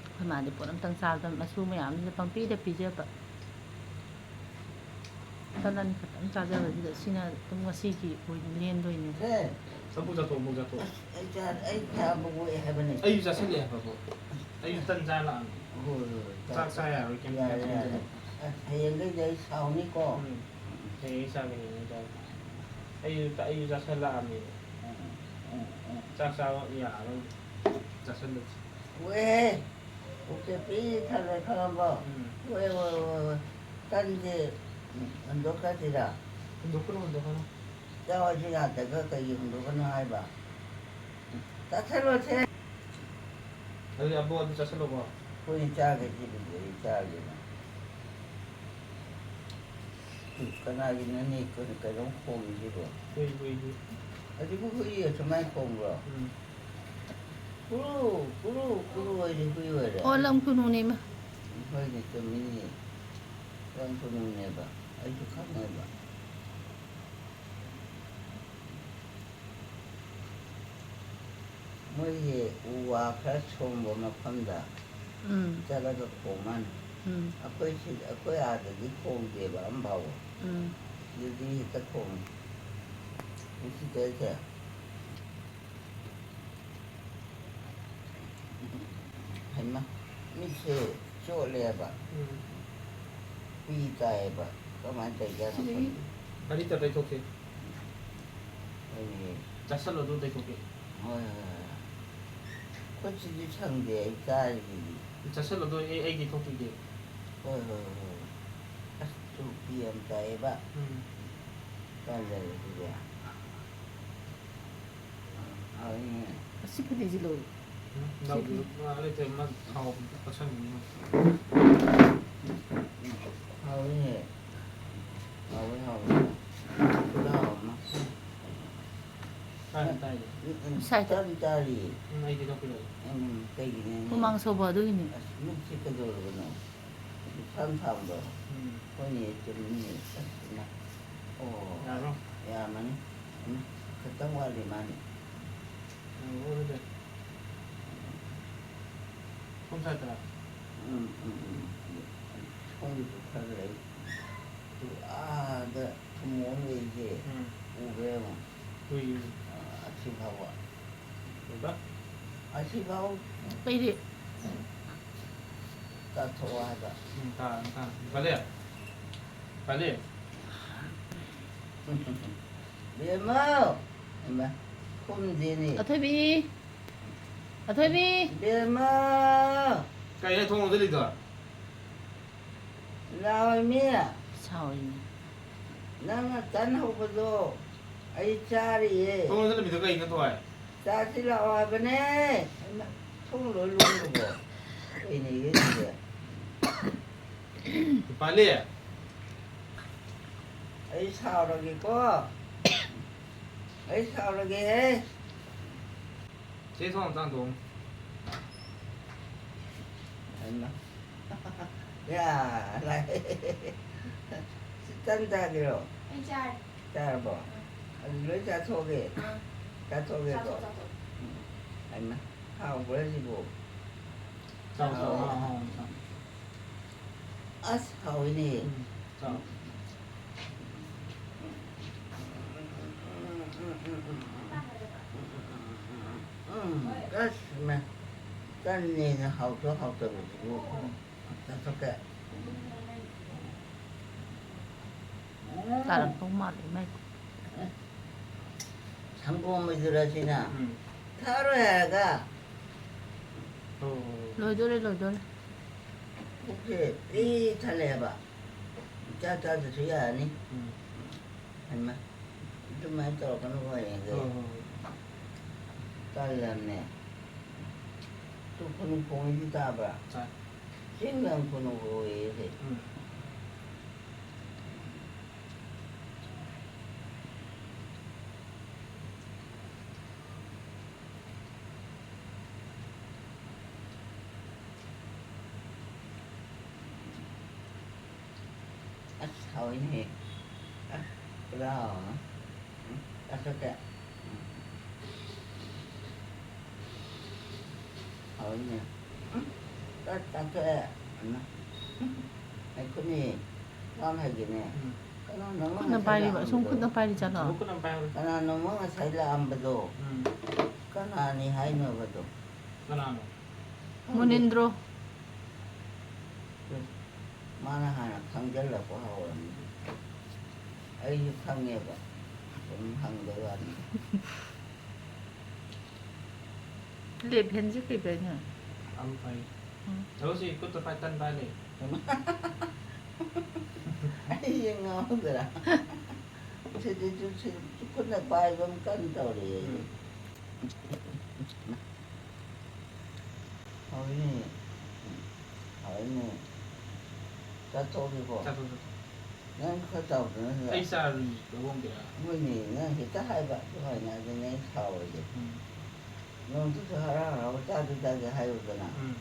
ꯑꯩꯈꯣꯏ ꯃꯥꯗꯤ ꯄꯣꯠ ꯑꯝꯇꯪ ꯆꯥꯕꯗ ꯃꯁꯨ ꯃꯌꯥꯝꯁꯤꯗ ꯄꯪꯄꯤꯗ ꯄꯤꯖꯕ꯫ ꯇꯟ ꯑꯅꯤ ꯈꯛꯇꯪ ꯆꯥꯖꯕꯁꯤꯗ ꯁꯤꯅ ꯑꯗꯨꯝ ꯉꯁꯤꯒꯤ ꯑꯣꯏꯅ ꯂꯦꯟꯗꯣꯏꯅꯦ꯫ ꯁꯦ, ꯆꯐꯨ ꯆꯥꯊꯣꯛ, ꯑꯃꯨꯛ ꯆꯥꯊꯣꯛ꯫ ꯑꯁ, ꯑꯩ ꯆꯥ-, ꯑꯩ ꯆꯥꯕ ꯑꯣꯛꯑꯦ ꯍꯥꯏꯕꯅꯦ꯫ ꯑꯩꯁꯨ ꯆꯥꯁꯤꯜꯂꯦ ꯍꯥꯏꯕꯕꯨ꯫ ꯑꯩꯁꯨ ꯇꯟ ꯆꯥ ꯂꯥꯛꯑꯝꯃꯤ꯫ ꯍꯣꯏ, ꯍꯣꯏ, ꯍꯣꯏ, ꯆꯥꯛ ꯆꯥ ꯌꯥꯔꯣꯏ, ꯀꯩꯝ ꯌꯥꯔꯦ, ꯆꯥ ꯌꯥꯔꯦ꯫ ꯊꯣꯡꯖꯤꯜꯂꯣ꯫ ꯑꯁ, ꯍꯌꯦꯡꯗꯩꯗꯤ ꯑꯩ ꯁꯥꯎꯅꯤꯀꯣ꯫ ꯎꯝ꯫ ꯍꯌꯦꯡ ꯑꯩ ꯆꯥꯒꯦ, ꯍꯌꯦꯡ ꯑꯩ ꯆꯥꯒꯦ꯫ ꯑꯩꯁꯨ ꯆꯥ-, ꯑꯩꯁꯨ ꯆꯥꯁꯤꯜꯂꯛꯑꯝꯃꯤ꯫ ꯎꯝ, ꯎꯝ, ꯎꯝ꯫ ꯆꯥꯛ ꯆꯥꯕ ꯌꯥꯔꯔꯣꯏ꯫ ꯆꯥꯁꯤꯜꯂꯁꯤ꯫ ꯑꯣꯛꯑꯦ꯫ ꯑꯣꯛꯁꯦ ꯄꯤꯛ ꯊꯜꯂꯦ, ꯈꯪꯉꯕꯣ? ꯎꯝ꯫ Okay, okay, okay. ꯇꯟꯁꯦ ꯍꯨꯟꯗꯣꯛꯈ꯭ꯔꯁꯤꯔ? ꯍꯨꯟꯗꯣꯛꯀꯅꯨ, ꯍꯨꯟꯗꯣꯛꯀꯅꯨ꯫ ꯆꯥꯎ, ꯑꯩꯁꯨ ꯌꯥꯗꯒ ꯀꯩꯒꯤ ꯍꯨꯟꯗꯣꯛꯀꯅꯨ ꯍꯥꯏꯕ? ꯆꯥꯁꯜꯂꯣꯁꯦ꯫ ꯑꯗꯨꯗꯤ ꯑꯕꯣ, ꯑꯗꯨ ꯆꯥꯁꯜꯂꯣꯀꯣ꯫ ꯑꯩꯈꯣꯏꯅ ꯆꯥꯒꯦ ꯁꯤꯕꯨꯗꯤ ꯑꯩ ꯆꯥꯒꯦꯅ꯫ ꯀꯅꯥꯒꯤꯅꯣꯅꯦ ꯀꯩꯅꯣ, ꯀꯩꯅꯣꯝ ꯈꯣꯡꯉꯤꯁꯤꯕꯣ? ꯍꯨꯏ, ꯍꯨꯏ, ꯍꯨꯏ꯫ ꯑꯗꯨꯕꯨ ꯍꯨꯏ ꯑꯁꯨꯃꯥꯏꯅ ꯈꯣꯡꯕ꯭ꯔꯣ? ꯎꯝ꯫ ꯀꯨꯔꯨ, ꯀꯨꯔꯨ, ꯀꯨꯔꯨ ꯍꯥꯏꯗꯤ ꯍꯨꯏ ꯑꯣꯏꯔꯦ꯫ ꯑꯣ, ꯂꯝ ꯈꯨꯅꯨꯅꯦ ꯏꯃꯥ꯫ ꯍꯣꯏꯅꯦ, ꯆꯨꯝꯃꯤꯅꯦ꯫ ꯂꯝ ꯈꯨꯅꯨꯅꯦꯕ꯫ ꯑꯩꯁꯨ ꯈꯪꯉꯦꯕ꯫ ꯃꯣꯏꯒꯤ ꯎ ꯋꯥ ꯈꯔ ꯁꯣꯡꯕ ꯃꯐꯝꯗ ꯎꯝ꯫ ꯆꯠꯂꯒ ꯈꯣꯡ ꯃꯥꯅꯤ꯫ ꯎꯝ꯫ ꯑꯩꯈꯣꯏ ꯁꯤ-, ꯑꯩꯈꯣꯏ ꯑꯥꯗꯗꯤ ꯈꯣꯡꯗꯦꯕ ꯑꯝꯐꯥꯎꯕ꯫ ꯎꯝ꯫ ꯁꯤꯗꯗꯤ ꯍꯦꯛꯇ ꯈꯣꯡꯉꯤ꯫ ꯎꯆꯤꯗꯩꯁꯦ꯫ ꯍꯩꯃꯥ, ꯃꯤꯠꯁꯦ ꯆꯣꯠꯂꯦꯕ꯫ ꯎꯝ꯫ ꯄꯤ ꯇꯥꯏꯌꯦꯕ꯫ ꯀꯃꯥꯏꯅ ꯇꯧꯔꯤꯖꯥꯠꯅꯣ ꯁꯤꯗꯒꯤ ꯈꯪꯗꯦ꯫ ꯒꯥꯔꯤ ꯇꯞ ꯇꯩꯊꯣꯛꯁꯦ꯫ ꯍꯣꯏꯅꯦ꯫ ꯆꯥꯁꯜꯂꯣ, ꯑꯗꯨ ꯇꯩꯊꯣꯛꯀꯦ꯫ ꯍꯣꯏ, ꯍꯣꯏ, ꯍꯣꯏ꯫ ꯈꯨꯠꯁꯤꯗꯤ ꯁꯪꯗꯦ ꯑꯩ ꯆꯥꯔꯤꯁꯤꯗꯤ꯫ ꯆꯥꯁꯜꯂꯣ, ꯑꯗꯨ ꯑꯩ, ꯑꯩ ꯇꯩꯊꯣꯛꯄꯤꯒꯦ꯫ ꯍꯣꯏ, ꯍꯣꯏ, ꯍꯣꯏ꯫ ꯑꯁ, ꯇꯨ ꯄꯤ ꯌꯥꯝ ꯇꯥꯏꯌꯦꯕ꯫ ꯎꯝ꯫ ꯀꯥꯏ ꯂꯩꯔꯦ ꯑꯗꯨꯗꯤ? ꯍꯥꯎꯋꯤꯅꯦ꯫ ꯑꯁꯤ ꯐꯗꯤꯁꯤ ꯂꯧ꯫ ꯎꯝ, ꯂꯧꯗꯦ꯫ ꯁꯤ ꯐꯤ꯫ ꯃꯥ ꯂꯩꯇꯦ, ꯃꯥ ꯊꯥꯎ ꯑꯁꯪꯕ ꯑꯃ꯫ ꯍꯥꯎꯋꯤꯅꯦ꯫ ꯍꯥꯎꯋꯦ, ꯍꯥꯎꯋꯦ꯫ ꯈꯨꯗꯥ ꯑꯃ꯫ ꯇꯥꯔꯤ, ꯇꯥꯔꯤ꯫ ꯎꯝ, ꯎꯝ, ꯁꯥꯏꯗ꯫ ꯇꯥꯔꯤ, ꯇꯥꯔꯤ꯫ ꯎꯝ, ꯑꯩꯗꯤ ꯂꯧꯕꯤꯔꯒꯦ꯫ ꯎꯝ, ꯀꯩꯒꯤꯅꯣꯅꯦ? ꯍꯨꯃꯥꯡ ꯁꯧꯕ ꯑꯗꯨꯒꯤꯅꯤ꯫ ꯑꯁ, ꯃꯤꯠꯁꯦ ꯀꯩꯗꯧꯔꯕꯅꯣ? ꯏꯁꯥ ꯁꯥꯕꯗꯣ꯫ ꯎꯝ꯫ ꯍꯣꯏꯅꯦ, ꯆꯨꯝꯃꯤꯅꯦ꯫ ꯑꯁ, ꯏꯃꯥ꯫ ꯑꯣ꯫ ꯌꯥꯔꯕꯣ? ꯌꯥꯔꯝꯃꯅꯤ꯫ ꯏꯃꯥ, ꯈꯤꯇꯪ ꯋꯥꯠꯂꯤ ꯃꯥꯅꯦ꯫ ꯎꯝ, ꯂꯣꯏꯔꯦ꯫ ꯁꯣꯝ ꯁꯥꯏꯠꯇꯔꯥ? ꯎꯝ, ꯎꯝ, ꯎꯝ꯫ ꯁꯣꯝꯒꯤꯁꯨ ꯈꯔ ꯂꯩ꯫ ꯑꯗꯨ ꯑꯥꯗ ꯊꯨꯝꯃꯣꯛ ꯑꯃ ꯂꯩꯔꯤꯁꯦ ꯎꯝ꯫ ꯎꯕ꯭ꯔꯥ ꯌꯦꯡꯉꯣ꯫ ꯎꯏ, ꯎꯏ꯫ ꯑꯥ, ꯑꯁꯤ ꯐꯥꯎꯕ꯫ ꯎꯕ꯭ꯔꯥ? ꯑꯁꯤ ꯐꯥꯎ꯫ ꯀꯩꯗꯤ? ꯀꯥꯞꯊꯣꯛꯑꯣ ꯍꯥꯏꯕ꯫ ꯎꯝ, ꯇꯥꯔꯦ, ꯇꯥꯔꯦ꯫ ꯄꯥꯂꯦ? ꯄꯥꯂꯦ? ꯕꯦꯝꯃ! ꯍꯩꯃꯥ, ꯈꯨꯝꯗꯦꯅꯦ꯫ ꯑꯊꯣꯏꯕꯤ! ꯑꯊꯣꯏꯕꯤ! ꯕꯦꯝꯃ! ꯀꯩꯅꯣ ꯊꯣꯡ ꯂꯣꯟꯖꯜꯂꯤꯗꯣ? ꯂꯥꯛꯑꯣꯃꯤ꯫ ꯍꯥꯎꯏꯅꯦ꯫ ꯅꯪꯅ ꯇꯟ ꯍꯧꯕꯗꯣ ꯑꯩ ꯆꯥꯔꯤꯌꯦ꯫ ꯊꯣꯡ ꯂꯣꯟꯁꯤꯜꯂꯝꯃꯤꯗꯣ ꯀꯩꯅꯣ, ꯊꯣꯏ? ꯆꯥꯁꯤ ꯂꯥꯛꯑꯣ ꯍꯥꯏꯕꯅꯦ꯫ ꯍꯩꯃꯥ, ꯊꯣꯡ ꯂꯣꯏ ꯂꯣꯟꯗ꯭ꯔꯕꯣ? ꯀꯩꯅꯣ ꯌꯦꯡꯉꯤꯁꯦ? ꯗꯤꯄꯥꯂꯤ꯫ ꯑꯩ ꯁꯥꯎꯔꯒꯦꯀꯣ꯫ ꯑꯩ ꯁꯥꯎꯔꯒꯦꯍꯦ꯫ ꯆꯦ, ꯊꯣꯡ ꯑꯝꯇ ꯍꯥꯡꯗꯣꯛꯑꯣ꯫ ꯍꯩꯃꯥ꯫ ꯌꯥ, ꯂꯥꯛꯑꯦ꯫ ꯁꯤ ꯇꯟ ꯆꯥꯒꯦꯔꯣ? ꯑꯩ ꯆꯥꯔꯦ꯫ ꯆꯥꯔꯕꯣ? ꯎꯝ꯫ ꯑꯗꯨ ꯂꯣꯏ ꯆꯥꯊꯣꯛꯑꯒꯦ꯫ ꯑꯥ꯫ ꯆꯥꯊꯣꯛꯑꯒꯦꯀꯣ? ꯆꯥꯊꯣꯛ, ꯆꯥꯊꯣꯛ꯫ ꯎꯝ꯫ ꯍꯩꯃꯥ, ꯍꯥꯎꯕ꯭ꯔꯥ ꯁꯤꯕꯨ? ꯆꯥꯎ, ꯆꯥꯎ, ꯍꯥꯎ, ꯍꯥꯎ, ꯆꯥꯎ꯫ ꯑꯁ, ꯍꯥꯎꯏꯅꯦ꯫ ꯎꯝ, ꯆꯥꯎ꯫ ꯎꯝ, ꯑꯁ, ꯃ-, ꯇꯟꯅꯦꯅ ꯍꯥꯎꯁꯨ ꯍꯥꯎꯇꯕꯁꯤꯕꯨ꯫ ꯆꯥꯊꯣꯛꯀꯦ꯫ ꯎꯝ꯫ ꯇꯥꯔꯛꯇꯧ ꯃꯥꯜꯂꯦ ꯃꯥꯏ꯫ ꯁꯪꯒꯣꯝ ꯑꯣꯏꯗꯣꯏꯔꯥ ꯁꯤꯅ? ꯎꯝ꯫ ꯊꯛꯑꯔꯣꯏ ꯍꯥꯏꯔꯒ꯫ ꯑꯣ꯫ ꯂꯣꯏꯗꯣꯔꯦ, ꯂꯣꯏꯗꯣꯔꯦ꯫ ꯄꯨꯛꯁꯦ ꯄꯤꯛ ꯊꯜꯂꯦꯕ꯫ ꯆꯥ ꯆꯥꯗ꯭ꯔꯁꯨ ꯌꯥꯔꯅꯤ꯫ ꯎꯝ꯫ ꯍꯩꯃꯥ, ꯑꯗꯨꯃꯥꯏꯅ ꯇꯧꯔꯛꯀꯅꯨꯀꯣ ꯍꯌꯦꯡꯗꯤ꯫ ꯍꯣꯏ, ꯍꯣꯏ, ꯍꯣꯏ꯫ ꯇꯜꯂꯕꯅꯦ꯫ ꯇꯨ ꯈꯨꯅꯨ ꯈꯣꯡꯉꯤꯁꯤ ꯇꯥꯕ꯭ꯔꯥ? ꯇꯥꯏ꯫ ꯆꯤꯡ ꯂꯪ ꯈꯨꯅꯨ ꯈꯣꯡꯉꯤꯁꯦ꯫ ꯎꯝ꯫ ꯑꯁ, ꯍꯥꯎꯏꯅꯦꯍꯦ꯫ ꯑꯁ, ꯄꯨꯔꯥ ꯍꯥꯎꯔꯅꯤ꯫ ꯎꯝ, ꯆꯥꯊꯣꯛꯀꯦ꯫ ꯎꯝ꯫ ꯍꯥꯎꯏꯅꯦ꯫ ꯎꯝ, ꯆꯥ-, ꯆꯥꯊꯣꯛꯑꯦ꯫ ꯎꯝ꯫ ꯑꯩ ꯈꯨꯠꯅꯤ꯫ ꯋꯥ ꯑꯃ ꯍꯥꯏꯒꯦꯅꯦ꯫ ꯎꯝ꯫ ꯀꯅꯥꯅꯣ ꯑꯃ ꯈꯨꯠꯅ ꯉꯁꯥꯏ ꯄꯥꯏꯔꯤꯕ, ꯑꯁꯨꯝ ꯂꯥꯛꯑꯝꯕꯗꯣ? ꯈꯨꯠꯅ ꯄꯥꯏꯔꯤ ꯖꯥꯠꯂꯣ? ꯑꯃꯨꯛ ꯈꯨꯠꯅ ꯄꯥꯏꯍꯧꯔꯦ꯫ ꯀꯅꯥꯅꯣ ꯑꯃ ꯉꯁꯥꯏ ꯂꯥꯛꯑꯝꯕꯗꯣ? ꯎꯝ꯫ ꯀꯅꯥꯅꯤ ꯍꯥꯏꯅꯣꯕꯗꯣ? ꯀꯅꯥꯅꯣ? ꯃꯨꯅꯤꯟꯗ꯭ꯔꯣ꯫ ꯃꯥꯅ ꯍꯥꯟꯅ ꯈꯪꯖꯤꯜꯂꯛꯄ ꯍꯧꯔꯅꯤ꯫ ꯑꯩꯁꯨ ꯈꯪꯉꯦꯕ꯫ ꯁꯨꯝ ꯍꯪꯕꯩ ꯋꯥꯅꯤ꯫ ꯂꯦꯞ ꯍꯦꯟꯁꯦ ꯀꯩ ꯄꯥꯏꯅꯣ? ꯑꯝ ꯐꯩ꯫ ꯎꯝ꯫ ꯊꯕꯛꯁꯤ ꯈꯨꯠꯇ ꯄꯥꯏ ꯇꯟ ꯄꯥꯏ ꯂꯩ꯫ ꯑꯩ ꯌꯦꯡ ꯉꯥꯎꯗ꯭ꯔꯥ? ꯁꯤꯗꯤ ꯆꯨ-, ꯁꯤ ꯈꯨꯠꯅ ꯄꯥꯏꯕ ꯑꯃ ꯀꯟꯅ ꯇꯧꯔꯤꯌꯦ꯫ ꯎꯝ꯫ ꯍꯥꯎꯏꯅꯦ꯫ ꯍꯥꯎꯏꯅꯦ꯫ ꯆꯥꯊꯣꯛꯑꯒꯦꯀꯣ꯫ ꯆꯥꯊꯣꯛ, ꯆꯥꯊꯣꯛ꯫ ꯅꯪ ꯈꯔ ꯆꯥꯎꯗꯅ ꯁꯤꯗ꯫ ꯑꯩ ꯆꯥꯔꯨꯏ, ꯂꯧꯕꯝꯗ꯫ ꯍꯣꯏꯅꯦ, ꯅꯪ ꯍꯦꯛꯇ ꯍꯥꯏꯕ, ꯑꯗꯨ ꯍꯥꯏꯅꯗꯅ ꯑꯩ ꯁꯥꯎꯔꯒꯦ꯫ ꯎꯝ꯫ ꯅꯣꯡꯇꯁꯨ ꯍꯔꯥꯎ ꯍꯔꯥꯎ ꯆꯥꯒꯦ ꯆꯥꯒꯦ ꯍꯥꯏꯌꯨꯗꯅ꯫ ꯎꯝ꯫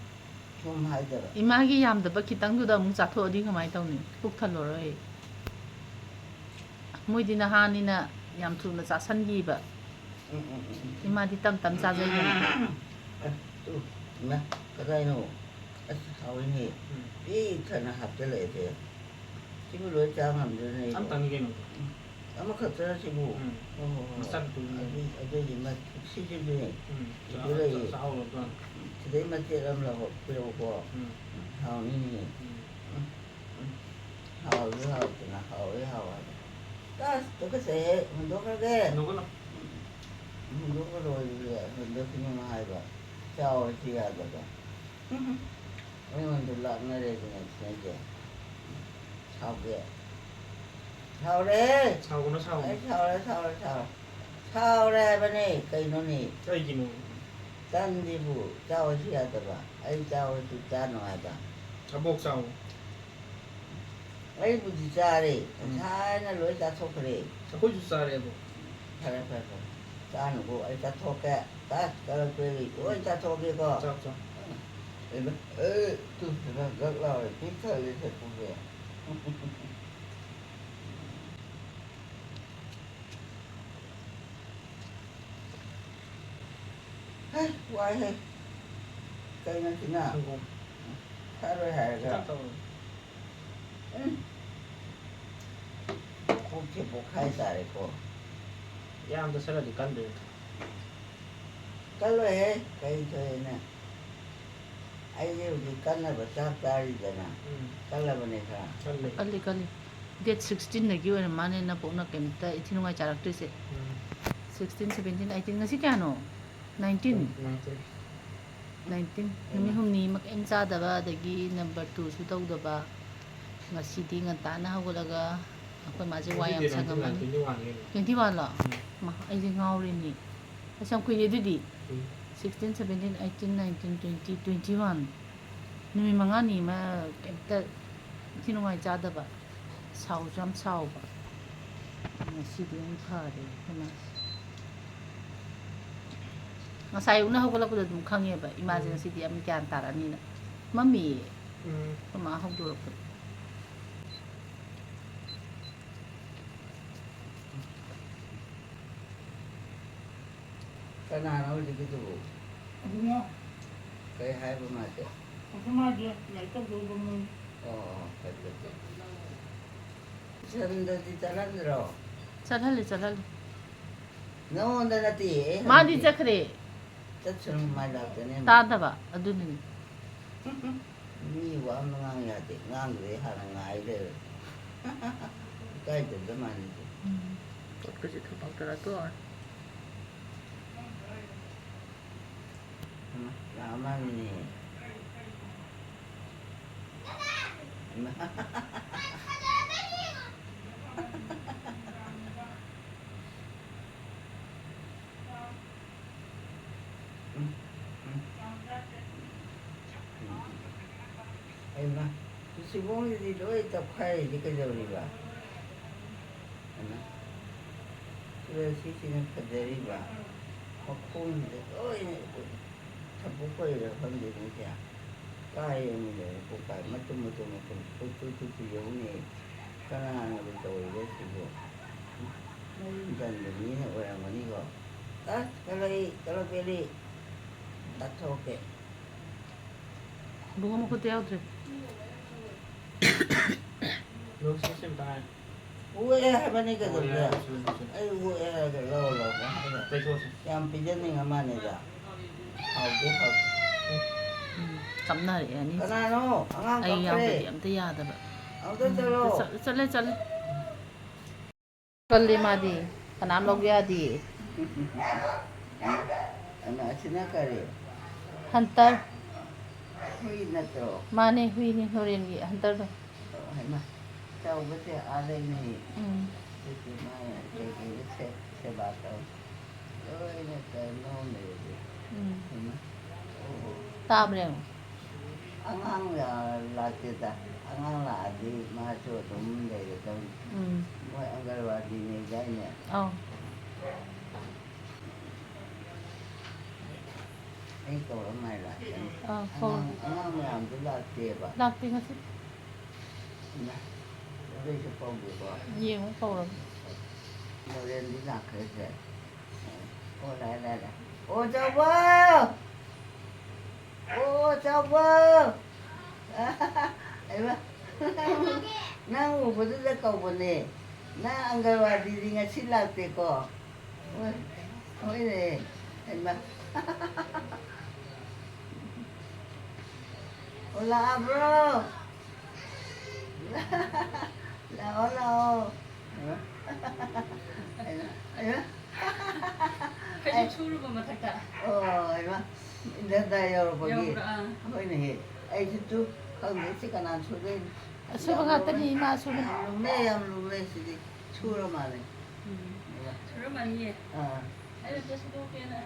ꯁꯨꯝ ꯍꯥꯏꯗꯕ꯫ ꯏꯃꯥꯒꯤ ꯌꯥꯝꯗꯕ ꯈꯤꯇꯪꯗꯨꯗ ꯑꯃꯨꯛ ꯆꯥꯊꯣꯛꯑꯗꯤ ꯀꯃꯥꯏꯅ ꯇꯧꯅꯤ? ꯄꯨꯛ ꯊꯜꯂꯔꯣꯏ꯫ ꯃꯣꯏꯗꯤ ꯅꯍꯥꯅꯤꯅ ꯌꯥꯝ ꯊꯨꯅ ꯆꯥꯁꯟꯈꯤꯕ꯫ ꯎꯝ, ꯎꯝ, ꯎꯝ, ꯎꯝ꯫ ꯏꯃꯥꯗꯤ ꯇꯞ ꯇꯞ ꯆꯥꯖꯩꯗꯅ꯫ ꯑꯦ, ꯇꯨ, ꯏꯃꯥ, ꯀꯗꯥꯏꯅꯣ? ꯑꯁ, ꯍꯥꯎꯏꯅꯦ꯫ ꯎꯝ꯫ ꯄꯤꯛ ꯊꯟꯅ ꯍꯥꯞꯆꯜꯂꯛꯑꯦꯁꯦ꯫ ꯁꯤꯕꯨ ꯂꯣꯏ ꯆꯥ ꯉꯝꯗꯣꯏꯅꯦ ꯑꯩꯕꯣ? ꯑꯝꯇꯪꯅꯤ ꯀꯩꯅꯣ꯫ ꯎꯝ꯫ ꯑꯃꯈꯛꯇꯔ ꯁꯤꯕꯨ? ꯎꯝ꯫ ꯍꯣ, ꯍꯣ, ꯍꯣ꯫ ꯃꯆꯥ ꯄꯤꯛꯇꯨꯗꯤ꯫ ꯑꯗꯨ-, ꯑꯗꯨꯏꯗꯤ ꯃ-, ꯁꯤꯁꯤꯗꯨꯅꯦ꯫ ꯎꯝ꯫ ꯁꯤꯁꯨ ꯆꯥ-, ꯂꯩꯌꯦ꯫ ꯆꯥ-, ꯆꯥꯍꯧꯔꯣ ꯑꯗꯨꯝ꯫ ꯁꯤꯗꯩ ꯃꯆꯦꯠ ꯑꯃ ꯂꯧꯍꯧ-, ꯄꯤꯔꯛꯎꯀꯣ꯫ ꯎꯝ꯫ ꯍꯥꯎꯅꯤꯅꯦ꯫ ꯎꯝ꯫ ꯎꯝ, ꯎꯝ꯫ ꯍꯥꯎꯁꯨ ꯍꯥꯎꯇꯅ, ꯍꯥꯎꯋꯦ ꯍꯥꯎꯋꯦ ꯍꯥꯏꯕ꯫ ꯑꯁ, ꯇꯨꯀꯠꯆꯩꯍꯦ, ꯍꯨꯟꯗꯣꯛꯈ꯭ꯔꯒꯦ꯫ ꯍꯨꯟꯗꯣꯛꯀꯅꯨ꯫ ꯎꯝ, ꯍꯨꯟꯗꯣꯛꯈ꯭ꯔꯣꯏ, ꯍꯨꯟꯗꯣꯛꯈꯤꯅꯨ ꯍꯥꯏꯕ꯫ ꯆꯥꯎ ꯍꯥꯏꯁꯨ ꯌꯥꯗꯕ꯫ ꯎꯝ, ꯑꯩꯉꯣꯟꯗ ꯂꯥꯛꯅꯔꯦꯗꯅ ꯁꯤꯗꯩꯁꯦ꯫ ꯁꯥꯎꯒꯦ꯫ ꯁꯥꯎꯔꯦ꯫ ꯁꯥꯎꯒꯅꯨ, ꯁꯥꯎꯒꯅꯨ꯫ ꯑꯩ ꯁꯥꯎꯔꯦ, ꯁꯥꯎꯔꯦ, ꯁꯥꯎꯔꯦ꯫ ꯁꯥꯎꯔꯦ ꯍꯥꯏꯕꯅꯦ, ꯀꯩꯅꯣꯅꯦ? ꯀꯩꯒꯤꯅꯣ? ꯇꯟꯁꯤꯕꯨ ꯆꯥꯎ ꯍꯥꯏꯁꯨ ꯌꯥꯗꯕ, ꯑꯩ ꯆꯥꯎ ꯍꯥꯏꯁꯨ ꯆꯥꯅꯨ ꯍꯥꯏꯕ꯫ ꯑꯕꯣꯛ ꯆꯥꯎ꯫ ꯑꯩꯕꯨꯗꯤ ꯆꯥꯔꯦ, ꯎꯝ꯫ ꯉꯁꯥꯏꯅ ꯂꯣꯏ ꯆꯥꯊꯣꯛꯈ꯭ꯔꯦ꯫ ꯑꯩꯈꯣꯏꯁꯨ ꯆꯥꯔꯦ, ꯑꯕꯣꯛ꯫ ꯐꯔꯦ, ꯐꯔꯦ, ꯐꯔꯦ꯫ ꯆꯥꯅꯨꯀꯣ, ꯑꯩ ꯆꯥꯊꯣꯛꯀꯦ꯫ ꯆꯥꯛ ꯀꯜꯂꯛꯄꯒꯤ ꯂꯣꯏ ꯆꯥꯊꯣꯛꯑꯒꯦꯀꯣ꯫ ꯆꯥꯎ, ꯆꯥꯎ꯫ ꯑꯦ, ꯇꯨ, ꯒꯛ ꯂꯥꯎꯔꯦ, ꯄꯤꯛ ꯊꯜꯂꯦ ꯁꯦ ꯄꯨꯛꯁꯦ꯫ ꯍꯩ, ꯋꯥꯏꯍꯦ꯫ ꯀꯩꯅꯣ ꯁꯤꯅ? ꯁꯪꯒꯣꯝ꯫ ꯊꯛꯑꯔꯣꯏ ꯍꯥꯏꯔꯒ꯫ ꯈꯤꯇꯪ ꯊꯛꯑꯣ꯫ ꯎꯝ꯫ ꯀꯣꯛꯁꯦ ꯄꯣꯛꯈꯥꯏ ꯇꯥꯔꯦꯀꯣ꯫ ꯌꯥꯝ ꯆꯥꯁꯜꯂꯗꯤ ꯀꯟꯗꯣꯏꯅꯦ꯫ ꯀꯜꯂꯣꯏꯍꯦ, ꯀꯩ ꯊꯣꯛꯑꯦꯅ? ꯑꯩꯁꯦ ꯍꯧꯖꯤꯛ ꯀꯟꯅꯕ ꯆꯥꯛ ꯆꯥꯔꯤꯗꯅ꯫ ꯎꯝ꯫ ꯀꯜꯂꯕꯅꯦ ꯈꯔ꯫ ꯀꯜꯂꯦ꯫ ꯀꯜꯂꯤ, ꯀꯜꯂꯤ꯫ Date sixteen ꯗꯒꯤ ꯑꯣꯏꯔ ꯃꯥꯜꯂꯦ ꯅꯕꯣꯛꯅ ꯀꯩꯝꯇ ꯏꯊꯤ ꯅꯨꯡꯉꯥꯏ ꯆꯥꯔꯛꯇ꯭ꯔꯤꯁꯦ꯫ ꯎꯝ꯫ Sixteen, seventeen, eighteen, ꯉꯁꯤ ꯀꯌꯥꯅꯣ? Nineteen? Nineteen꯫ Nineteen꯫ ꯅꯨꯃꯤꯠ ꯍꯨꯝꯅꯤ ꯑꯃ ꯀꯩꯝ ꯆꯥꯗꯕ, ꯑꯗꯒꯤ number twoꯁꯨ ꯇꯧꯗꯕ꯫ ꯉꯁꯤꯗꯤ ꯉꯟꯇꯥꯅ ꯍꯧꯒꯠꯂꯒ ꯑꯩꯈꯣꯏ ꯃꯥꯁꯦ ꯋꯥ ꯌꯥꯝ ꯁꯪꯉꯝꯃꯅꯤ꯫ Twenty one ꯂꯣ? ꯎꯝ꯫ ꯃꯥ, ꯑꯩꯁꯦ ꯉꯥꯎꯔꯦꯅꯦ꯫ ꯑꯁ, ꯌꯥꯝ ꯀꯨꯏꯔꯦ ꯑꯗꯨꯗꯤ꯫ ꯎꯝ꯫ Sixteen, seventeen, eighteen, nineteen, twenty, twenty one꯫ ꯅꯨꯃꯤꯠ ꯃꯉꯥꯅꯤ ꯑꯃ ꯀꯩꯝꯇ ꯏꯊꯤ ꯅꯨꯡꯉꯥꯏ ꯆꯥꯗꯕ꯫ ꯁꯥꯎꯁꯨ ꯌꯥꯝ ꯁꯥꯎꯕ꯫ ꯉꯁꯤꯗꯤ ꯑꯃꯨꯛ ꯐꯔꯦ ꯑꯩꯈꯣꯏ ꯃꯥꯁꯦ꯫ ꯉꯁꯥꯏ ꯑꯌꯨꯛꯅ ꯍꯧꯒꯠꯂꯛꯄꯗ ꯑꯗꯨꯝ ꯈꯪꯉꯦꯕ, ꯏꯃꯥꯁꯦ ꯎꯝ꯫ ꯉꯁꯤꯗꯤ ꯌꯥꯝ ꯒ꯭ꯌꯥꯟ ꯇꯥꯔꯅꯤꯅ꯫ ꯃꯝꯃꯤꯌꯦ꯫ ꯎꯝ꯫ ꯑꯩꯈꯣꯏ ꯃꯥ ꯍꯧꯗꯣꯔꯛꯄꯗ꯫ ꯀꯅꯥꯅꯣ ꯍꯧꯖꯤꯛꯀꯤꯗꯨꯕꯨ? ꯑꯗꯨꯅ꯫ ꯀꯩ ꯍꯥꯏꯕ ꯃꯥꯗꯤ? ꯑꯗꯨ ꯃꯥꯗꯤ ꯂꯥꯏꯔꯤꯛ ꯇꯧꯗꯧꯕ ꯃꯣꯏ꯫ ꯑꯣ, ꯑꯣ, ꯐꯩ, ꯐꯩ, ꯐꯩ꯫ ꯁꯟꯗꯗꯤ ꯆꯠꯍꯟꯗ꯭ꯔꯣ? ꯆꯠꯍꯜꯂꯦ, ꯆꯠꯍꯜꯂꯦ꯫ ꯅꯉꯣꯟꯗ ꯅꯠꯇꯦ, ꯑꯩ ꯃꯥꯗꯤ ꯍꯪꯉꯤꯁꯦ꯫ ꯆꯠꯈ꯭ꯔꯦ꯫ ꯆꯠꯁꯅꯨ, ꯃꯥꯏ ꯂꯥꯛꯇꯅꯦ꯫ ꯇꯥꯗꯕ, ꯑꯗꯨꯅꯅꯤ꯫ ꯃꯤ ꯋꯥ ꯑꯃ ꯉꯥꯡ ꯌꯥꯗꯦ꯫ ꯉꯥꯡꯗ꯭ꯔꯦ ꯍꯥꯟꯅ ꯉꯥꯏ ꯂꯩꯔꯦ꯫ ꯏꯀꯥꯏꯗꯕꯗ ꯃꯥꯟꯅꯗꯦ꯫ ꯎꯝ꯫ ꯄꯣꯠꯀꯁꯦ ꯊꯝꯐꯝ ꯇꯔꯥ ꯇꯣꯛꯑꯣ꯫ ꯍꯩꯃꯥ, ꯂꯥꯛꯑ ꯃꯥꯜꯂꯤꯅꯦ꯫ ꯍꯩꯃꯥ꯫ ꯎꯝ, ꯎꯝ꯫ ꯎꯝ꯫ ꯍꯩꯃꯥ, ꯁꯤꯕꯣꯡꯁꯤꯗꯤ ꯂꯣꯏ ꯇꯞꯈꯥꯏꯔꯤꯁꯤ ꯀꯩꯗꯧꯔꯤꯕ? ꯍꯩꯃꯥ, ꯇꯨꯂꯁꯤꯁꯤꯅ ꯐꯖꯔꯤꯕ? ꯃꯈꯣꯡꯁꯤꯗ ꯂꯣꯏꯅ ꯊꯕꯛ ꯑꯣꯏꯔꯤꯔꯥ ꯈꯪꯗꯦ ꯃꯣꯏꯁꯦ꯫ ꯀꯥꯏꯔꯦꯃꯤ ꯂꯣꯏꯅ ꯀꯣꯛꯀꯥꯏ, ꯃꯇꯨꯝ, ꯃꯇꯨꯝ, ꯃꯇꯨꯝ, ꯀꯨꯆꯨ, ꯀꯨꯆꯨ ꯌꯦꯡꯉꯨꯅꯦ꯫ ꯀꯅꯥꯅꯕꯨ ꯇꯧꯔꯤꯕ ꯁꯤꯕꯨ? ꯃꯌꯨꯝ ꯆꯟꯕ ꯃꯤꯅ ꯑꯣꯏꯔꯝꯒꯅꯤꯀꯣ꯫ ꯑꯁ, ꯀꯂꯛꯏ, ꯀꯂꯛꯄꯦꯂꯤ꯫ ꯇꯥꯊꯣꯛꯀꯦ꯫ ꯕꯨꯡꯉꯣ ꯃꯈꯨꯠꯇ ꯌꯥꯎꯗ꯭ꯔꯦ꯫ ꯂꯣꯏꯁꯤꯟꯁꯤ ꯑꯝꯇ ꯉꯥꯏ꯫ ꯑꯣꯛꯑꯦ ꯍꯥꯏꯕꯅꯤ ꯀꯩꯗꯧꯒꯦ? ꯑꯣꯛꯑꯦ ꯍꯥꯏꯕꯁꯨ ꯅꯠꯇꯦ꯫ ꯑꯩ ꯑꯣꯛꯑꯦ ꯍꯥꯏꯔꯒ ꯂꯧꯔ ꯂꯧꯔ ꯍꯥꯏꯔꯒ꯫ ꯇꯩꯊꯣꯛꯑꯁꯤ꯫ ꯌꯥꯝ ꯄꯤꯖꯅꯤꯡꯉ ꯃꯥꯅꯦꯗ꯫ ꯍꯥꯎꯗꯤ ꯍꯥꯎ-, ꯎꯝ, ꯆꯞꯅꯔꯛꯑꯦ ꯑꯅꯤꯁꯦ꯫ ꯀꯅꯥꯅꯣ? ꯑꯉꯥꯡ ꯑꯩ ꯀꯞꯈ꯭ꯔꯦ꯫ ꯌꯥꯎꯗ꯭ꯔꯗꯤ ꯑꯝꯇ ꯌꯥꯗꯕ꯫ ꯑꯃꯨꯛꯇ ꯎꯝ, ꯆꯠꯂꯣ꯫ ꯆꯠ-, ꯆꯠꯂꯦ, ꯆꯠꯂꯦ꯫ ꯀꯜꯂꯤ ꯃꯥꯗꯤ꯫ ꯀꯅꯥꯝ ꯂꯧꯒꯦ ꯌꯥꯗꯤꯌꯦ꯫ ꯑꯃ ꯑꯁꯤꯅ ꯀꯔꯤ? ꯍꯟꯇꯔ꯫ ꯍꯨꯏ ꯅꯠꯇ꯭ꯔꯣ? ꯃꯥꯅꯦ, ꯍꯨꯏꯅꯦ, ꯅꯣꯔꯦꯟꯒꯤ ꯍꯟꯇꯔꯗꯣ꯫ ꯑꯣ, ꯍꯩꯃꯥ, ꯆꯥꯎꯕꯁꯦ ꯑꯥ ꯂꯩꯅꯦ꯫ ꯎꯝ꯫ ꯑꯗꯨꯗꯤ ꯃꯥꯅ ꯀꯩꯀꯩꯅꯣ ꯁꯦ-, ꯁꯦꯕꯥ ꯇꯧ꯫ ꯂꯣꯏꯅ ꯇꯧ-, ꯅꯉꯣꯟꯗ ꯂꯩꯔꯗꯤ꯫ ꯎꯝ꯫ ꯍꯩꯃꯥ꯫ ꯑꯣ꯫ ꯇꯥꯕ꯭ꯔꯥ ꯌꯦꯡꯉꯣ꯫ ꯑꯉꯥꯡ ꯂꯥ-, ꯂꯥꯛꯇꯦꯗ꯫ ꯑꯉꯥꯡ ꯂꯥꯛꯑꯗꯤ ꯃꯥꯁꯨ ꯑꯗꯨꯝ ꯂꯩꯔꯗꯧꯅꯤ꯫ ꯎꯝ꯫ ꯃꯣꯏ ꯑꯪꯒꯜꯋꯥꯗꯤꯅꯦꯗꯥꯏꯅꯦ? ꯑꯧ꯫ ꯑꯩ ꯀꯧꯔ ꯃꯥꯏ ꯂꯥꯛꯀꯅꯤ꯫ ꯑꯥ, ꯀꯧꯔꯣ꯫ ꯑꯉꯥꯡ, ꯑꯉꯥꯡ ꯃꯌꯥꯝꯗꯣ ꯂꯥꯛꯇꯦꯕ꯫ ꯂꯥꯛꯇꯦ ꯉꯁꯤ꯫ ꯏꯃꯥ, ꯑꯗꯨꯏꯁꯨ ꯀꯧꯗꯦꯀꯣ꯫ ꯌꯦꯡꯉꯨ, ꯀꯧꯔꯕ꯫ ꯅꯣꯔꯦꯟꯗꯤ ꯂꯥꯛꯈ꯭ꯔꯦꯁꯦ꯫ ꯑꯣ, ꯂꯥꯛꯑꯦ, ꯂꯥꯛꯑꯦ, ꯂꯥꯛꯑꯦ꯫ ꯑꯣ, ꯆꯥꯎꯕ! ꯑꯣ, ꯆꯥꯎꯕ! ꯍꯩꯃꯥ, ꯅꯪ ꯎꯕꯗꯨꯗ ꯀꯧꯕꯅꯦ꯫ ꯅꯪ ꯑꯪꯒꯜꯋꯥꯗꯤꯗꯤ ꯉꯁꯤ ꯂꯥꯛꯇꯦꯀꯣ? ꯍꯣꯏ, ꯍꯣꯏꯅꯦ꯫ ꯍꯩꯃꯥ꯫ ꯑꯣ, ꯂꯥꯛꯑꯕ꯭ꯔꯣ? ꯂꯥꯛꯑꯣ, ꯂꯥꯛꯑꯣ꯫ ꯍꯩꯃꯥ, ꯍꯩꯃꯥ꯫ ꯐꯩꯖꯨꯞ ꯁꯨꯔꯨꯕ ꯃꯊꯛꯇ꯫ ꯑꯣ, ꯍꯩꯃꯥ꯫ ꯏꯪꯊꯝꯊꯥ ꯌꯧꯔꯛꯄꯒꯤ꯫ ꯌꯧꯔꯛ-, ꯑꯥ꯫ ꯍꯣꯏꯅꯦꯍꯦ꯫ ꯑꯩꯁꯨ ꯇꯨ ꯈꯪꯗꯦ, ꯁꯤ ꯀꯅꯥꯅ ꯁꯨꯗꯣꯏꯅꯣ? ꯑꯁꯨꯕ ꯌꯥꯝ ꯉꯥꯛꯇꯅꯤ, ꯂꯨꯝꯃꯦ꯫ ꯏꯃꯥ ꯑꯁꯨꯕꯅꯤ꯫ ꯌꯥꯝ ꯂꯨꯝꯃꯦ, ꯌꯥꯝ ꯂꯨꯝꯃꯦ ꯁꯤꯗꯤ꯫ ꯁꯨꯔ ꯃꯥꯜꯂꯦ꯫ ꯎꯝ꯫ ꯏꯃꯥ꯫ ꯁꯨꯔꯝꯃꯅꯤꯌꯦ꯫ ꯑꯥ꯫ ꯑꯩ ꯑꯝꯇ ꯁꯨꯗꯣꯛꯀꯦꯅ꯫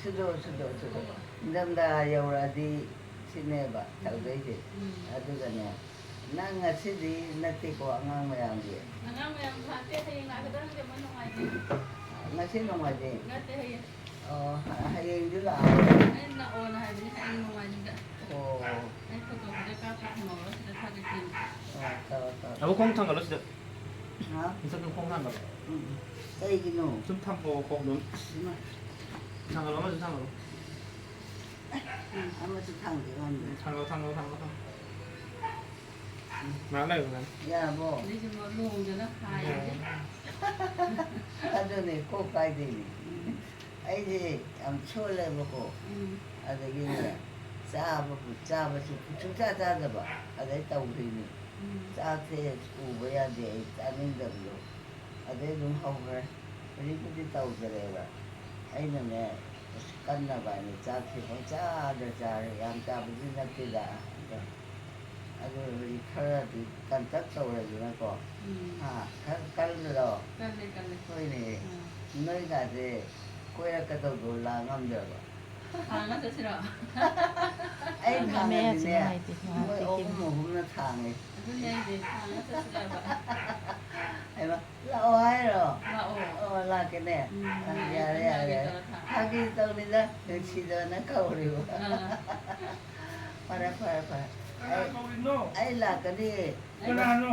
ꯁꯨꯗꯣꯛꯑꯣ, ꯁꯨꯗꯣꯛꯑꯣ, ꯁꯨꯗꯣꯛꯑꯣ꯫ ꯏꯪꯊꯝꯊꯥ ꯌꯧꯔꯛꯑꯗꯤ ꯁꯤꯅꯦꯕ ꯎꯝ꯫ ꯇꯧꯗꯣꯏꯁꯦ꯫ ꯎꯝ꯫ ꯑꯗꯨꯒꯅꯦ, ꯅꯪ ꯉꯁꯤꯗꯤ ꯅꯠꯇꯦꯀꯣ ꯑꯉꯥꯡ ꯃꯌꯥꯝꯒꯤ? ꯑꯉꯥꯡ ꯃꯌꯥꯝ ꯂꯥꯛꯇꯦ, ꯍꯌꯦꯡ ꯂꯥꯛꯀꯗ꯭ꯔꯥ ꯈꯪꯗꯦ, ꯃꯣꯏ ꯅꯣꯡꯃꯥꯏꯖꯤꯡ꯫ ꯉꯁꯤ ꯅꯣꯡꯃꯥꯏꯖꯤꯡ? ꯅꯠꯇꯦ, ꯍꯌꯦꯡ꯫ ꯑꯣ, ꯍ-, ꯍꯌꯦꯡꯗꯤ ꯂꯥꯛꯑꯣ꯫ ꯑꯩꯅ ꯂꯥꯛꯑꯣꯅ ꯍꯥꯏꯕꯅꯤ, ꯍꯌꯦꯡ ꯅꯣꯡꯃꯥꯏꯖꯤꯡꯗ꯫ ꯑꯣ꯫ ꯑꯩ ꯐꯣꯇꯣ ꯈꯔ ꯀꯥꯞꯄ ꯊꯝꯍꯧꯔꯣ, ꯁꯤꯗ ꯊꯥꯒꯠꯀꯦꯅ꯫ ꯑꯣ, ꯇꯧꯔꯣ, ꯇꯧꯔꯣ꯫ ꯑꯕꯣꯛ ꯈꯣꯡ ꯊꯥꯡꯒꯠꯂꯣ ꯁꯤꯗ꯫ ꯍꯥ? ꯃꯊꯛꯇ ꯈꯣꯡ ꯊꯥꯡꯒꯠꯂꯣ꯫ ꯎꯝ꯫ ꯀꯩꯒꯤꯅꯣ? ꯁꯨꯝ ꯊꯝꯃꯣ ꯈꯣꯡꯗꯣ꯫ ꯏꯃꯥ꯫ ꯊꯥꯡꯒꯠꯂꯣ, ꯑꯃꯁꯨ ꯊꯥꯡꯒꯠꯂꯣ꯫ ꯎꯝ, ꯑꯃꯁꯨ ꯊꯥꯡꯒꯦ ꯀꯥꯟꯗ꯫ ꯎꯝ, ꯊꯥꯡꯒꯠꯂꯣ, ꯊꯥꯡꯒꯠꯂꯣ, ꯊꯥꯡꯒꯠꯂꯣ, ꯊꯥꯡꯒꯠꯂꯣ꯫ ꯎꯝ꯫ ꯉꯥꯏꯍꯥꯛ ꯂꯩꯌꯨ, ꯉꯥꯏꯍꯥꯛ꯫ ꯌꯥꯔꯕꯣ? ꯑꯗꯩꯗꯤ ꯑꯃꯨꯛ ꯂꯣꯡꯗꯅ ꯍꯥꯏꯔꯦ꯫ ꯑꯗꯨꯅꯦ, ꯀꯣꯛ ꯀꯥꯏꯗꯣꯏꯅꯦ꯫ ꯎꯝ꯫ ꯑꯩꯁꯦ ꯌꯥꯝ ꯁꯣꯜꯂꯦꯕꯀꯣ꯫ ꯎꯝ꯫ ꯑꯗꯒꯤꯅꯦ, ꯆꯥꯕꯕꯨ, ꯆꯥꯕꯁꯨ ꯁꯨꯡꯆꯥ ꯆꯥꯗꯕ꯫ ꯑꯗꯩ ꯇꯧꯗꯣꯏꯅꯤ꯫ ꯎꯝ꯫ ꯆꯥꯛꯁꯦ ꯎꯕ ꯌꯥꯗꯦ ꯑꯩ ꯆꯥꯅꯤꯡꯗꯕꯗꯣ꯫ ꯑꯗꯩ ꯑꯗꯨꯝ ꯍꯧꯈ꯭ꯔꯦ꯫ ꯍꯧꯖꯤꯛꯄꯨꯗꯤ ꯇꯧꯗ꯭ꯔꯦꯕ꯫ ꯑꯩꯅꯅꯦ, ꯑꯁ, ꯀꯟꯅꯕ ꯍꯥꯏꯅ ꯆꯥꯛꯁꯦ ꯄꯪꯆꯥꯗ ꯆꯥꯔꯦ꯫ ꯌꯥꯝ ꯆꯥꯕꯗꯤ ꯅꯠꯇꯦꯗ꯫ ꯑꯗꯣ ꯑꯗꯨ ꯍꯧꯖꯤꯛ ꯈꯔꯗꯤ ꯀꯟꯇꯛ ꯇꯧꯔꯦꯗꯅꯀꯣ꯫ ꯎꯝ꯫ ꯍꯥ? ꯈꯔ ꯀꯜꯂꯗꯣ꯫ ꯀꯜꯂꯦ, ꯀꯜꯂꯦ꯫ ꯍꯣꯏꯅꯦ꯫ ꯑꯥ꯫ ꯅꯣꯏꯒꯥꯁꯦ ꯀꯣꯏꯔꯛꯀꯗꯧꯗꯣ ꯂꯥꯛ ꯉꯝꯗ꯭ꯔꯕ? ꯊꯥꯡꯉ ꯆꯠꯁꯤꯔꯣ? ꯑꯩ ꯃꯃꯦ ꯊꯥꯡꯉꯗꯤꯅꯦ, ꯅꯨꯡꯉꯥꯏꯇꯦ, ꯃꯣꯏ ꯅꯨꯡꯉꯥꯏꯇꯦ, ꯑꯍꯨꯝ ꯀꯩꯅꯣ꯫ ꯑꯍꯨꯝꯅ ꯊꯥꯡꯉꯦ꯫ ꯑꯗꯨꯅꯦ ꯑꯩꯁꯦ, ꯊꯥꯡꯉ ꯆꯠꯁꯤꯔꯕ? ꯍꯩꯃꯥ, ꯂꯥꯛꯑꯣ ꯍꯥꯏꯔꯣ? ꯂꯥꯛꯑꯣ꯫ ꯑꯣ, ꯂꯥꯛꯀꯦꯅꯦ꯫ ꯎꯝ, ꯑ, ꯌꯥꯔꯦ, ꯌꯥꯔꯦ, ꯌꯥꯔꯦ꯫ ꯇꯧꯔ ꯊꯥꯡꯉ꯫ ꯐꯥꯒꯤ ꯇꯧꯅꯤꯗ, ꯅꯨꯡꯁꯤꯗꯕꯅ ꯀꯧꯔꯤꯕ꯫ ꯑꯥ꯫ ꯐꯔꯦ, ꯐꯔꯦ, ꯐꯔꯦ꯫ ꯀꯅꯥ ꯑꯩ, ꯀꯧꯔꯤꯅꯣ? ꯑꯩ ꯂꯥꯛꯀꯅꯤ꯫ ꯀꯅꯥꯅꯣ?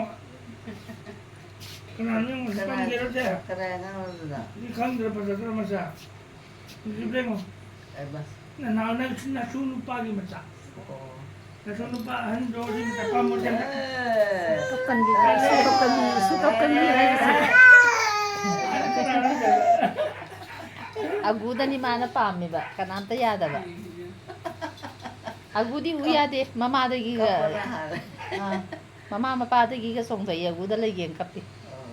ꯀꯅꯥꯅꯣ ꯌꯦꯡꯉꯨꯁꯤ, ꯀꯅꯥ, ꯄꯟꯒꯦꯔꯣ ꯁꯦ? ꯀꯅꯥ ꯑꯉꯥꯡꯅꯣꯗꯨꯅ? ꯁꯤ ꯈꯪꯗ꯭ꯔꯦ, ꯐꯖꯗ꯭ꯔ ꯃꯁꯛ꯫ ꯍꯧꯖꯤꯛ ꯌꯦꯡꯉꯣ꯫ ꯍꯩꯃꯥ꯫ ꯅꯅꯥꯎ, ꯅꯪ ꯁꯤ ꯅꯁꯨ ꯅꯨꯄꯥꯒꯤ ꯃꯆꯥ꯫ ꯑꯣ꯫ ꯅꯁꯨ ꯅꯨꯄꯥ ꯑꯍꯟꯗꯣ ꯁꯤ ꯃꯆꯥ ꯄꯥꯝꯃꯣ ꯁꯦ꯫ ꯑꯦ꯫ ꯁꯤ ꯀꯞꯀꯟꯕꯤ, ꯁꯤ ꯀꯞꯀꯟꯕꯤ, ꯁꯤ ꯀꯞꯀꯟꯕꯤ ꯍꯥꯏꯔꯤꯁꯦ꯫ ꯑꯒꯨꯗꯅꯤ ꯃꯥꯅ ꯄꯥꯝꯃꯤꯕ, ꯀꯅꯥꯝꯇ ꯌꯥꯗꯕ꯫ ꯑꯒꯨꯗꯤ ꯎ ꯌꯥꯗꯦ, ꯃꯃꯥꯗꯒꯤꯒ꯫ ꯀꯞꯄꯅ ꯍꯥꯜꯂꯦ꯫ ꯑꯥ, ꯃꯃꯥ ꯃꯄꯥꯗꯒꯤꯒ ꯆꯣꯡꯊꯩ, ꯑꯒꯨꯗ ꯂꯩꯒꯦꯅ ꯀꯞꯄꯤ꯫ ꯑꯣ꯫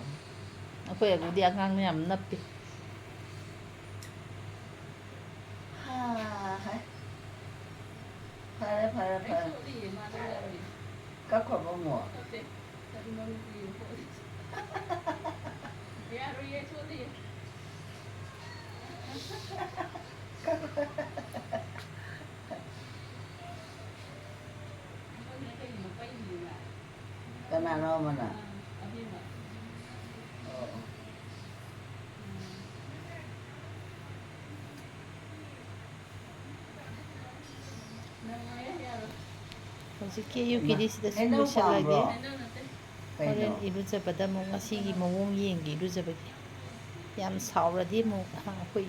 ꯑꯩꯈꯣꯏ ꯑꯒꯨꯗꯤ ꯑꯉꯥꯡꯅ ꯌꯥꯝ ꯅꯞꯄꯤ꯫ ꯍꯥ, ꯍꯥꯏ꯫ ꯐꯔꯦ, ꯐꯔꯦ, ꯐꯔꯦ꯫ ꯀꯛꯈ꯭ꯔꯕꯣ ꯑꯃꯨꯛ? ꯀꯅꯥꯅꯣ ꯑꯃꯅ? ꯑꯣ, ꯑꯣ꯫ ꯍꯧꯖꯤꯛꯀꯤ ꯑꯌꯨꯛꯀꯤꯗꯤ ꯁꯤꯗ ꯁꯨꯝ ꯍꯩꯅꯧ ꯂꯣꯏꯁꯤꯜꯂꯒꯦ꯫ ꯄꯥꯝꯕ꯭ꯔꯣ? ꯀꯩꯅꯣ? ꯍꯣꯔꯦꯟ ꯏꯔꯨꯖꯕꯗ ꯑꯃꯨꯛ ꯉꯁꯤꯒꯤ ꯃꯑꯣꯡ ꯌꯦꯡꯒꯦ ꯏꯔꯨꯖꯕꯒꯤ꯫ ꯌꯥꯝ ꯁꯥꯎꯔꯗꯤ ꯑꯃꯨꯛ, ꯑꯩꯈꯣꯏ